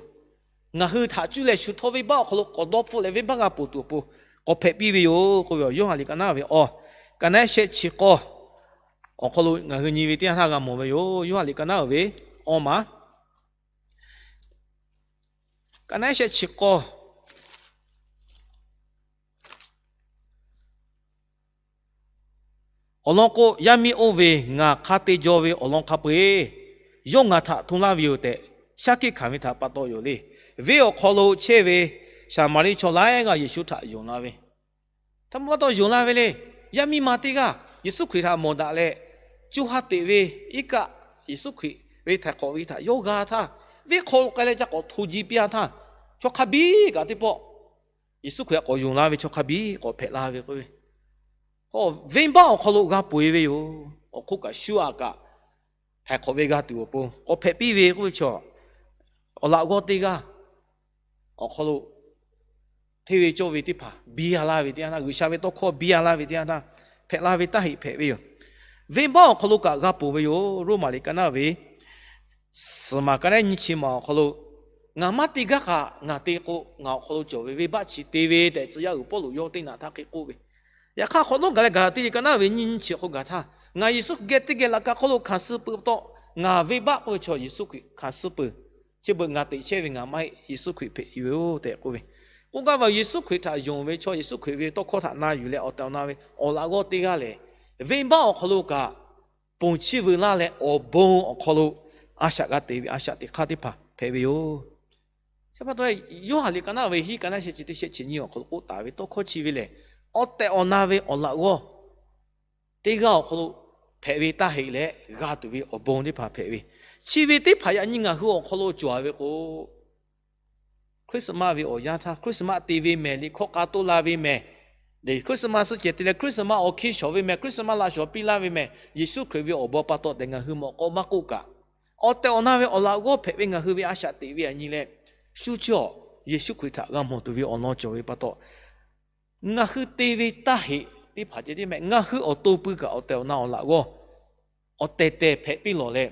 ngaˬ hui htaꞈ cuˇ leh shu htawˇ venˇbaˆ awˬ hk'aw lo k'awꞈ dawˇ hpfuhˆ leh venˇbaˆ g'a ponˬ tuˬ awˬ pon k'awꞈ hpehꞈ piˇ ve yoˬ k'oˆ ve awˬ, Yoˇhanˬ liꞈ ka naˉ ve awˬ, ka naˉ shehˆ chi k'awˇ awˬ hk'aw lo ngaˬ hui nyi ve teˇ yanˇ htaˇ g'a mawˬ ve yoˬ. Yoˇhanˬ liꞈ ka naˉ ve awˬ maˬ, ka naˉ shehˆ chi k'awˇ Awˬ lawn k'o, yaˇ miˇ oˇ ve ngaˬ hk'a te jaw ve awˬ lawn hk'a peu-eˬ yawˇ ngaˬ htaꞈ hto laˇ ve yoˬ tehꞈ, shaˉ hkiˆ hkanˍ ve htaꞈ pa taw yoˬ le. Venˇ awˬ hk'aw lo chehˇ ve Saˍmaˍriˆ chaw laiˉ g'aˇ Yeˍsuˆ htaꞈ yonˍ la ve, htaꞈ pa taw yonˍ la ve le. Yaˇ miˇ ma teˇ g'aˇ Yeˍsuˆ Hkriꞈ htaꞈ mawˬ daꞈ leh, co ha teꞈ ve iˉ kaˆ Yeˍsuˆ Hkriꞈ ve htaiˍ hk'awꞈ ve htaꞈ yawˇ g'a htaˇ, venˇ hk'aw lo k'ai leh ca k'awꞈ hto ji piˇ-a htaˇ, chaw hk'a biˇ kaꞈ teˇ pawˆ Yeˍsuˆ Hkriꞈ htaꞈ k'awꞈ yonˍ la ve chaw hk'a biˇ k'awꞈ hpehꞈ la ve k'oˆ ve, venˇbaˆ awˬ hk'aw lo g'a peuˬ-e ve yoˬ. Awˬ hk'oˆ kaꞈ shu aꞈ kaꞈ htaiˍ hk'awꞈ ve g'a tuˬ awˬ pon k'awꞈ hpehꞈ piˇ ve k'oˆ ve chaw, awˬ laꞈ g'awˇ teˇ g'aˇ awˬ hk'aw lo hteˇ ve cawˇ ve teˇ hpaˍ biˇ-a laˇ ve teˇ yanˇ htaˇ, G'uiˬsha ve tawˇ hkawˇ biˇ-a laˇ ve teˇ yanˇ htaˇ, hpehꞈ la ve taˇ heꞈ hpehꞈ ve yoˬ. Venˇbaˆ awˬ hk'aw lo kaꞈ g'a peuˬ ve yoˬ. Roˉmaꞈ liꞈ ka naˆ ve suhˍ maˬ ka naˆ nyiˇ chi maˬ awˬ hk'aw lo, ngaˬ maˇ te gaˇ kaꞈ ngaˬ te k'o, ngaˬ awˬ hk'aw lo cawˬ ve venˇbaˆ chi te ve tehꞈ tcuh yaˇ uiˍ Pawˇluꞈ yawˇ teˇ naꞈ htaˇ hk'e k'oˆ ve. Yaꞈ hk'aˇ hk'awꞈ nawˉ gaˬ leh Gaˍlaˍtiˆ ka naˆ ve nyiˇ nyiˇ chi hk'aw gaˬ htaˇ, ngaˬ Yeˍsuˆ geh teˇ geh laꞈ ka hk'oˆ lo hkanˍ suh peuˬ pa taw, ngaˬ venˇbaˆ k'oˆ ve chaw Yeˍsuˆ Hkriꞈ hkanˍ suh peuˬ. Chi beuꞈ ngaˬ teꞈ chehˇ ve ngaˬ maˇ heˆ, Yeˍsuˆ Hkriꞈ hpehꞈ ve yoˬ tehꞈ k'oˆ ve. K'oˆ gaˇ ve, Yeˍsuˆ Hkriꞈ htaꞈ yonˍ ve chaw, Yeˍsuˆ Hkriꞈ ve tawˇ hkawˇ htaꞈ na yuˬ leh awˬ tehˬ awˬ na ve awˬ laꞈ g'awˇ teˇ g'aˇ lehˬ, venˇbaˆ awˬ hk'aw lo kaꞈ ponˬ chiˇ veu laˇ leh awˬ bon awˬ hk'aw lo a shaꞈ g'a te ve a shaꞈ teꞈ hk'aˇ teˇ hpaˍ hpehꞈ ve yoˬ. Chi pa taw, Yoˇhanˬ liꞈ ka naˆ ve hiˉ ka naˆ shehˆ chi teˇ shehˆ chi nyiˇ awˬ hk'aw lo k'oˆ taˍ ve tawˇ hkawˇ chi ve lehˬ, awˬ tehˬ awˬ na ve awˬ laꞈ g'awˇ teˇ g'aˇ awˬ hk'aw lo hpehꞈ ve taˇ heꞈ leh g'a tuˬ ve awˬ bon teˇ hpaˍ hpehꞈ ve, chi ve teˇ hpaˍ yaꞈ nyi ngaˬ hui awˬ hk'aw lo cawˬ-a ve k'o, Christmas ve awˬ yanˇ htaˇ, Christmas te ve mehˬ, liꞈ hkawˇ k'a toˆ la ve mehˬ, Christmas suhˆ cehˬ te leh Christmas awˬ hkiˇ shawˍ ve mehˬ, Christmas laꞈ shawˍ piˇ laˇ ve mehˬ, Yeˍsuˆ Hkriꞈ ve awˬ bon pa taw tehꞈ ngaˬ hui mawˬ k'o maˇ k'oˆ kaꞈ, awˬ tehˬ awˬ na ve awˬ laꞈ g'awˇ hpehꞈ ve ngaˬ hui ve a shaꞈ teꞈ ve yaꞈ nyi leh, shu chi awˬ Yeˍsuˆ Hkriꞈ htaꞈ g'a mawˬ tuˬ ve awˬ lawn cawˬ ve pa taw, ngaˬ hui te ve taˇ heꞈ teˇ hpaˍ ceh tiˉ mehˆ, ngaˬ hui awˬ to pui kaꞈ awˬ tehˬ awˬ na awˬ laꞈ g'awˇ awˬ tehˬ tehˬ hpehꞈ piˇ lawˬ leh,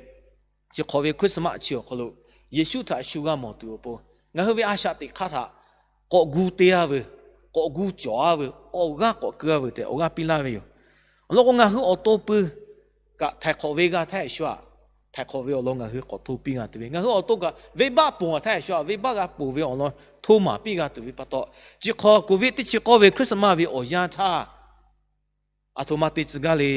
chi hk'awꞈ ve Christmas chi awˬ hk'aw lo Yeˍsuˆ htaꞈ shu g'a mawˬ tuˬ awˬ pon, ngaˬ hui ve a shaꞈ teꞈ hk'aˇ htaꞈ k'awꞈ gu te-a veuˬ, k'awꞈ gu cawˬ-a veuˬ, awˬ g'aˇ k'awꞈ keu-a veuˬ tehꞈ awˬ g'aˇ piˇ laˇ ve yoˬ. Awˬ lawn k'o, ngaˬ hui awˬ to pui kaꞈ htaiˍ hk'awꞈ ve g'a htaˇ hehꞈ shu-a, htaiˍ hk'awꞈ ve awˬ lawn ngaˬ hui k'awꞈ hto piˇ g'a tuˬ ve, ngaˬ hui awˬ to kaꞈ venˇbaˆ ponˬ g'a htaˇ hehꞈ shu-a, venˇbaˆ g'a ponˬ ve awˬ lawn hto maˍ piˇ g'a tuˬ ve pa taw, chi hk'awꞈ Covid teˇ chi k'awˇ ve Christmas ve awˬ yanˇ htaˇ, aˬ htoꞈ ma te tcuh gaˇ le.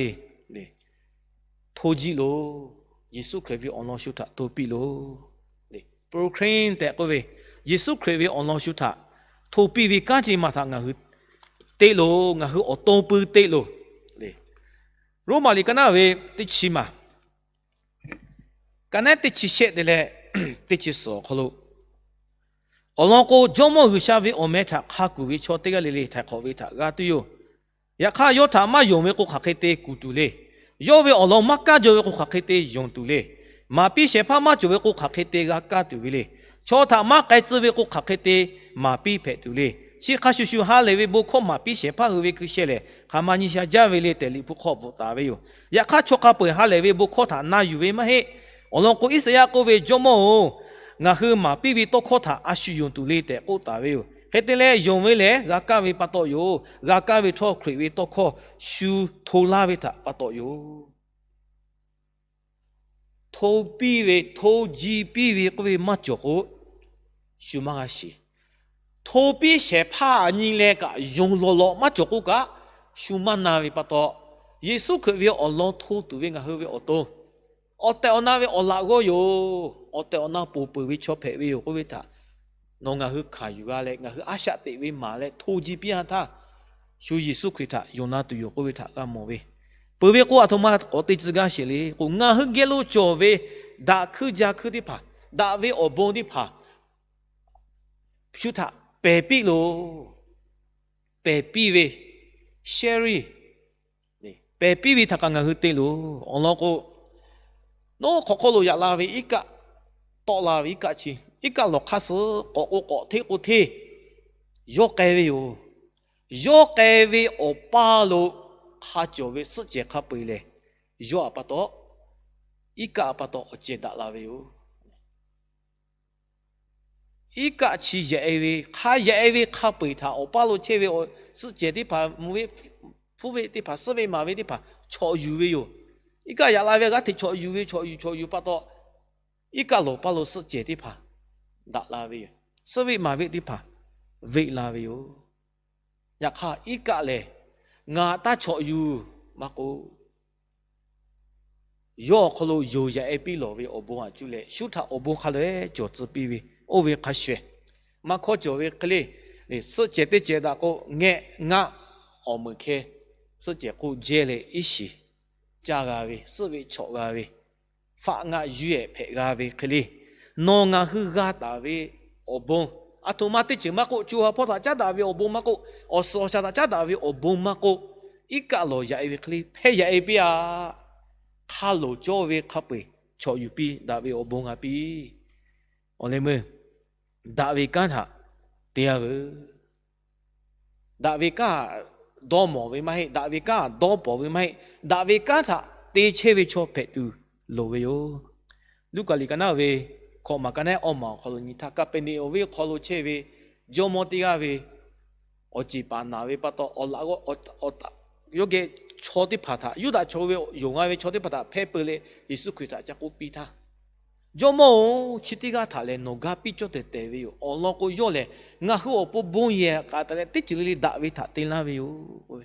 Hto jiˇ loˬ. Yeˍsuˆ Hkriꞈ ve awˬ lawn shu htaꞈ hto piˇ loˬ. Proclaim tehꞈ k'oˆ ve, Yeˍsuˆ Hkriꞈ ve awˬ lawn shu htaꞈ hto piˇ ve kanˉ ce ma htaꞈ ngaˬ hui te loˬ. Ngaˬ hui awˬ to pui te loˬ. Roˉmaꞈ liꞈ ka naˆ ve teˇ chi maˬ, ka naˆ teˇ chi shehˆ te leh teˇ chi suhˍ awˬ hk'aw lo, awˬ lawn k'o, Jawˇmawˇ G'uiˬsha ve awˬ meh htaꞈ hk'a kuˬ ve chaw teˇ g'aˇ le le htaiˍ hk'awꞈ ve htaꞈ g'a tuˬ yoˬ. Yaꞈ hk'aˇ, yawˇ htaꞈ maˇ yonˍ ve k'o, hk'aˬ hk'e te kuˬ tuˬ le. Yawˇ ve awˬ lawn maˇ kaˇ jaw ve k'o, hk'aˬ hk'e te yonˍ tuˬ le. Maˍ piˇ shehˍ hpaˇ maˇ cawˬ ve k'o, hk'aˬ hk'e te g'a kaˇ tuˬ ve le. Chaw htaꞈ maˇ k'ai tcuh ve k'o, hk'aˬ hk'e te maˍ piˇ hpehꞈ tuˬ le. Chi hk'a shuˍ shuˍ, ha lehˬ ve bon hkawˇ maˍ piˇ shehˍ hpaˇ hui ve hkui sheh lehˬ, hk'aˬ ma nyi sha jaˇ ve le tehꞈ Liꞈ hpu hk'aw bvuhꞈ taˍ ve yoˬ. Yaꞈ hk'aˇ, chaw hk'a peu-eˬ ha lehˬ ve bon hkawˇ htaꞈ na yuˬ ve maˇ heˆ. Awˬ lawn k'o, Iˉsaˍyaˆ k'oˆ ve, Jawˇmawˇ-oˬ, ngaˬ hui maˍ piˇ ve tawˇ hkawˇ htaꞈ a shu yonˍ tuˬ le tehꞈ k'oˆ taˍ ve yoˬ. Hk'e te leh, yonˍ ve lehˬ g'a kaˇ ve pa taw yoˬ. G'a kaˇ ve htawˇ, Hkriꞈ ve tawˇ hkawˇ shu hto laˇ ve htaꞈ pa taw yoˬ. Hto piˇ ve, hto ji piˇ ve k'oˆ ve maˇ cawˬ k'o, shu maˇ g'a shiˍ. Hto piˇ shehˍ hpaˇ aꞈ nyi leh kaꞈ yonˍ lawˬ lawꞈ maˇ cawˬ k'oˆ kaꞈ, shu maˇ na ve pa taw, Yeˍsuˆ Hkriꞈ ve awˬ lawn hto tuˬ ve ngaˬ hui ve awˬ to, awˬ tehˬ awˬ na ve awˬ laꞈ g'awˇ yoˬ. Awˬ tehˬ awˬ na ponˬ peuˬ ve chaw hpehꞈ ve yoˬ k'oˆ ve htaꞈ nawˬ ngaˬ hui hkanˍ yuˬ g'a leh, ngaˬ hui a shaꞈ teꞈ ve maˍ leh hto ji piˇ-a htaˇ, shu Yeˍsuˆ Hkriꞈ htaꞈ yonˍ na tuˬ yoˬ k'oˆ ve htaꞈ g'a mawˬ ve. Peuˬ ve k'o, aˬ htoꞈ ma k'awꞈ te tcuh gaˇ sheˍ le k'o, ngaˬ hui geh lo cawˬ ve daꞈ hkuiˇ ja hkuiˇ teˇ hpaˍ, daꞈ ve awˬ bon teˇ hpaˍ shu htaꞈ pehˬ piˇ loˬ. Pehˬ piˇ ve, share, pehˬ piˇ ve htaꞈ kaꞈ ngaˬ hui te loˬ. Awˬ lawn k'o, nawˉ hk'awꞈ hk'aw lo yaꞈ la ve iˉ kaˆ, tawˆ la ve iˉ kaˆ chi, iˉ kaˆ lawˬ hk'aˇ suh k'awꞈ k'o k'awꞈ, hteˇ k'o hteˇ, yawˇ k'ai ve yoˬ. Yawˇ k'ai ve awˬ paˇ lo hk'a cawˬ ve suhˆ cehˬ hk'a peu-eˬ lehˬ, yawˇ aꞈ pa taw, iˉ kaˆ aꞈ pa taw awˬ cehˬ daꞈ la ve yoˬ. Iˉ kaˆ chi yaꞈ-e ve, hk'a yaꞈ-e ve hk'a peu-eˬ htaꞈ awˬ paˇ lo chehˇ ve suhˆ cehˬ teˇ hpaˍ, mvuh ve, hpfuhˇ ve teˇ hpaˍ, suhˆ ve maˍ ve teˇ hpaˍ chawꞈ yuˬ ve yoˬ. Iˉ kaˆ yaꞈ la ve g'aˇ hteꞈ chawꞈ yuˬ ve, chawꞈ yuˬ chawꞈ yuˬ pa taw, iˉ kaˆ lawˬ paˇ lo suhˆ cehˬ teˇ hpaˍ daꞈ la ve yoˬ. Suhˆ ve maˍ ve teˇ hpaˍ veˆ la ve yoˬ. Yaꞈ hk'aˇ, iˉ kaˆ lehˬ, ngaˬ taˇ chawꞈ yuˬ maˇ k'o, yawˇ awˬ hk'aw lo yonˍ yaꞈ e piˇ lawˬ ve awˬ bon aꞈ cuˇ leh, shuˉ htaꞈ awˬ bon hk'a leh cawˬ tcuh piˇ ve, oˇ ve hk'a shuˍ ehˍ, maˇ hkawˇ cawˬ ve hk'e le, suhˆ cehˬ teˇ cehˬ daꞈ k'o, ngehˆ ngaˆ awˬ meuˍ hkeh suhˆ cehˬ hk'oˆ jehˇ leh iˉ shiˍ caˇ g'a ve, suhˆ ve chawꞈ g'a ve, faˆ ngaˆ yuˇ ehˍ hpehꞈ g'a ve hk'e le, nawˬ ngaˬ hui g'a taˍ ve awˬ bon, aˬ htoꞈ ma teˇ ceuˬ maˇ k'oˆ, co ha hpawˇ htaꞈ caˉ daꞈ ve awˬ bon maˇ k'oˆ, awˬ suhˍ awˬ shaˍ htaꞈ caˉ daꞈ ve awˬ bon maˇ k'oˆ, iˉ kaˆ lawˬ yaꞈ e ve hk'e le hpehˇ yaꞈ e piˇ aꞈ. Hk'a loˍ cawˇ ve hk'a peu-eˬ chawꞈ yuˬ piˇ daꞈ ve awˬ bon g'a piˇ. Awˬ leh meuˇ daꞈ ve kanˉ htaꞈ te-a veuˬ. Daꞈ ve kanˉ dawˇ mawˬ ve maˇ heˆ. Daꞈ ve kanˉ dawˇ pawnˍ ve maˇ heˆ. Daꞈ ve kanˉ htaꞈ te chehˇ ve chaw hpehꞈ tuˬ loˍ ve yoˬ. Luˉkaꞈ liꞈ ka naˉ ve hkawꞈ maˍ ka naˉ awˇ maˬ awˬ hk'aw lo nyi htaˇ, Kaˍpeˍneˍonˍ venˇ hk'aw lo chehˇ ve jawˇmawˇ teˇ g'aˇ ve awˬ ceˬ paˍ naˬ ve pa taw, awˬ laꞈ g'awˇ yawˇ geh chaw teˇ hpaˍ htaꞈ, Yuˇdaꞈ chaw ve yonˍ g'a ve chaw teˇ hpaˍ htaꞈ hpehˇ peu leh Yeˍsuˆ Hkriꞈ htaꞈ ca k'oˆ piˇ htaˇ, Jawˇmawˇ-oˬ, chi teˇ g'aˇ htaꞈ lehˬ nawˬ ga piˇ cawˇ tehˬ tehˬ ve yoˬ. Awˬ lawn k'o, yawˇ lehˬ ngaˬ hui awˬ pon bon yehˬ k'aꞈ taˍ leh teˇ ceuˬ le le daꞈ ve htaꞈ te laˇ ve yoˬ.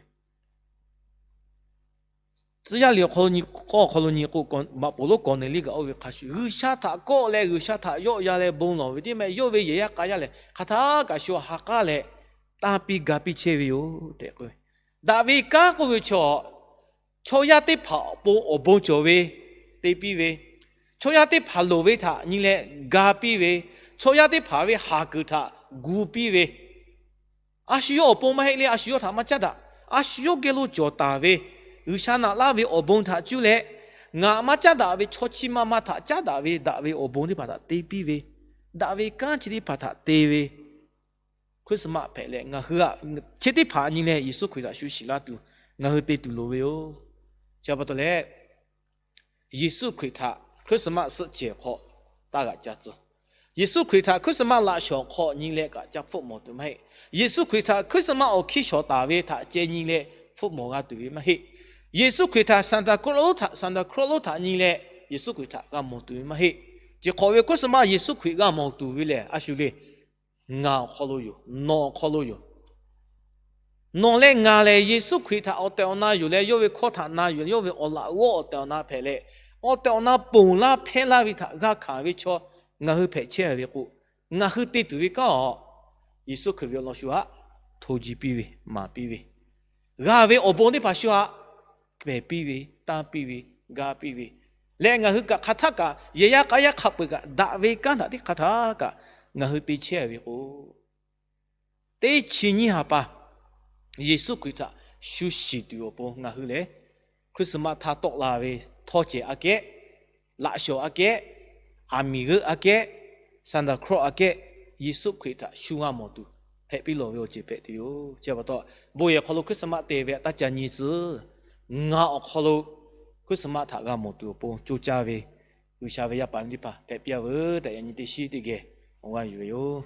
Tcuh yaˇ liꞈ awˬ hk'aw lo nyi k'o, maꞈ poˍ lonˉ Kawˍneˍliˆ kaꞈ oˇ ve hk'a shuˍ, G'uiˬsha htaꞈ kawˆ leh G'uiˬsha htaꞈ yawˆ ya leh bon lawˬ ve teˇ maˇ yawˇ ve yehˬ yaˇ k'a yaˇ lehˬ hk'aˬ htaˇ kaꞈ shu ha k'aˉ leh tanˇ piˇ ga piˇ chehˇ ve yoˬ tehꞈ k'oˆ ve. Daꞈ ve kanˉ k'oˆ ve chaw, chaw yaˇ teˇ hpaˍ awˬ pon awˬ bon cawˬ ve te piˇ ve, chaw yaˇ teˇ hpaˍ loˍ ve htaꞈ nyi leh ga piˇ ve, chaw yaˇ teˇ hpaˍ ve haˍ kuiˬ htaꞈ gu piˇ ve, a shu yawˇ awˬ pon maˇ heˆ le, a shu yawˇ htaꞈ maˇ caˉ daꞈ. A shu yawˇ geh lo cawˬ taˍ ve G'uiˬsha naꞈ laˇ ve awˬ bon htaꞈ cuˇ leh, ngaˬ maˇ caˉ daꞈ ve chaw chi ma ma htaꞈ caˉ daꞈ ve daꞈ ve awˬ bon teˇ hpaˍ htaꞈ te piˇ ve, daꞈ ve kanˉ chi teˇ hpaˍ htaꞈ te ve Christmas hpehꞈ leh ngaˬ hui aꞈ, chi teˇ hpaˍ nyi leh Yeˍsuˆ Hkriꞈ htaꞈ shu shiˍ laˇ tuˬ ngaˬ hui te tuˬ loˍ ve yoˬ. Chi pa taw leh, Yeˍsuˆ Hkriꞈ htaꞈ Christmas suhˆ cehˬ hk'aw taˇ g'aꞈ ca tcuh. Yeˍsuˆ Hkriꞈ htaꞈ Christmas laꞈ shawˍ hk'aw nyi leh kaꞈ ca hpfuhˆ mawˬ tuˬ maˇ heˆ. Yeˍsuˆ Hkriꞈ htaꞈ Christmas awˬ hkiˇ shawˍ taˍ ve htaꞈ ceh nyi leh hpfuhˆ mawˬ g'a tuˬ ve maˇ heˆ. Yeˍsuˆ Hkriꞈ htaꞈ Santa Claus lonˉ htaꞈ, Santa Claus lonˉ htaꞈ nyi leh Yeˍsuˆ Hkriꞈ htaꞈ g'a mawˬ tuˬ ve maˇ heˆ. Chi hk'awꞈ ve Christmas Yeˍsuˆ Hkriꞈ g'a mawˬ tuˬ ve lehˬ, a shu le, ngaˬ awˬ hk'aw lo yoˬ. Nawˬ awˬ hk'aw lo yoˬ. Nawˬ leh ngaˬ lehˬ, Yeˍsuˆ Hkriꞈ htaꞈ awˬ tehˬ awˬ na yuˬ leh, yawˇ ve hkawˇ htaꞈ na yuˬ leh, yawˇ ve awˬ laꞈ g'awˇ awˬ tehˬ awˬ na hpehꞈ leh, awˬ tehˬ awˬ na ponˬ laˇ hpehˇ laˇ ve htaꞈ g'a hkanˍ ve chaw ngaˬ hui hpehꞈ chehˇ ve k'o, ngaˬ hui te tuˬ ve kanˉ awˬ, Yeˍsuˆ Hkriꞈ ve awˬ lawn shu aꞈ hto ji piˇ ve, maˍ piˇ ve, g'a ve awˬ bon teˇ hpaˍ shu aꞈ pehˬ piˇ ve, tanˇ piˇ ve, ga piˇ ve leh, ngaˬ hui kaꞈ hk'aˬ htaˆ kaꞈ yehˬ yaˇ k'a yaˇ hk'a peu-eˬ kaꞈ daꞈ ve kanˉ htaꞈ teˇ hk'aˬ htaˆ kaꞈ ngaˬ hui te chehˇ ve k'o, teˇ chi nyiˇ ha pa Yeˍsuˆ Hkriꞈ htaꞈ shu shiˍ tuˬ awˬ pon ngaˬ hui lehˬ, Christmas htaˇ tawˆ la ve htawˇ cehˬ aꞈ kehˉ, laꞈ shawˍ aꞈ kehˉ, aˬ miˍ g'euˆ aꞈ kehˉ, Santa Claus aꞈ kehˉ, Yeˍsuˆ Hkriꞈ htaꞈ shu g'a mawˬ tuˬ hpehꞈ piˇ lawˬ ve awˬ ceuˬ hpehꞈ tuˬ yoˬ. Chi pa taw, bon yehˬ hk'aw lo Christmas te ve aꞈ taˇ ca nyi tcuh. Ngaˬ awˬ hk'aw lo Christmas htaꞈ g'a mawˬ tuˬ awˬ pon co caˇ ve G'uiˬsha ve yaˇ paˍ ve teˇ hpaˍ hpehꞈ piˇ-a veuˬ tehꞈ, yaꞈ nyi teˇ shiˉ teˇ geh awˬ g'aˇ yuˬ ve yoˬ.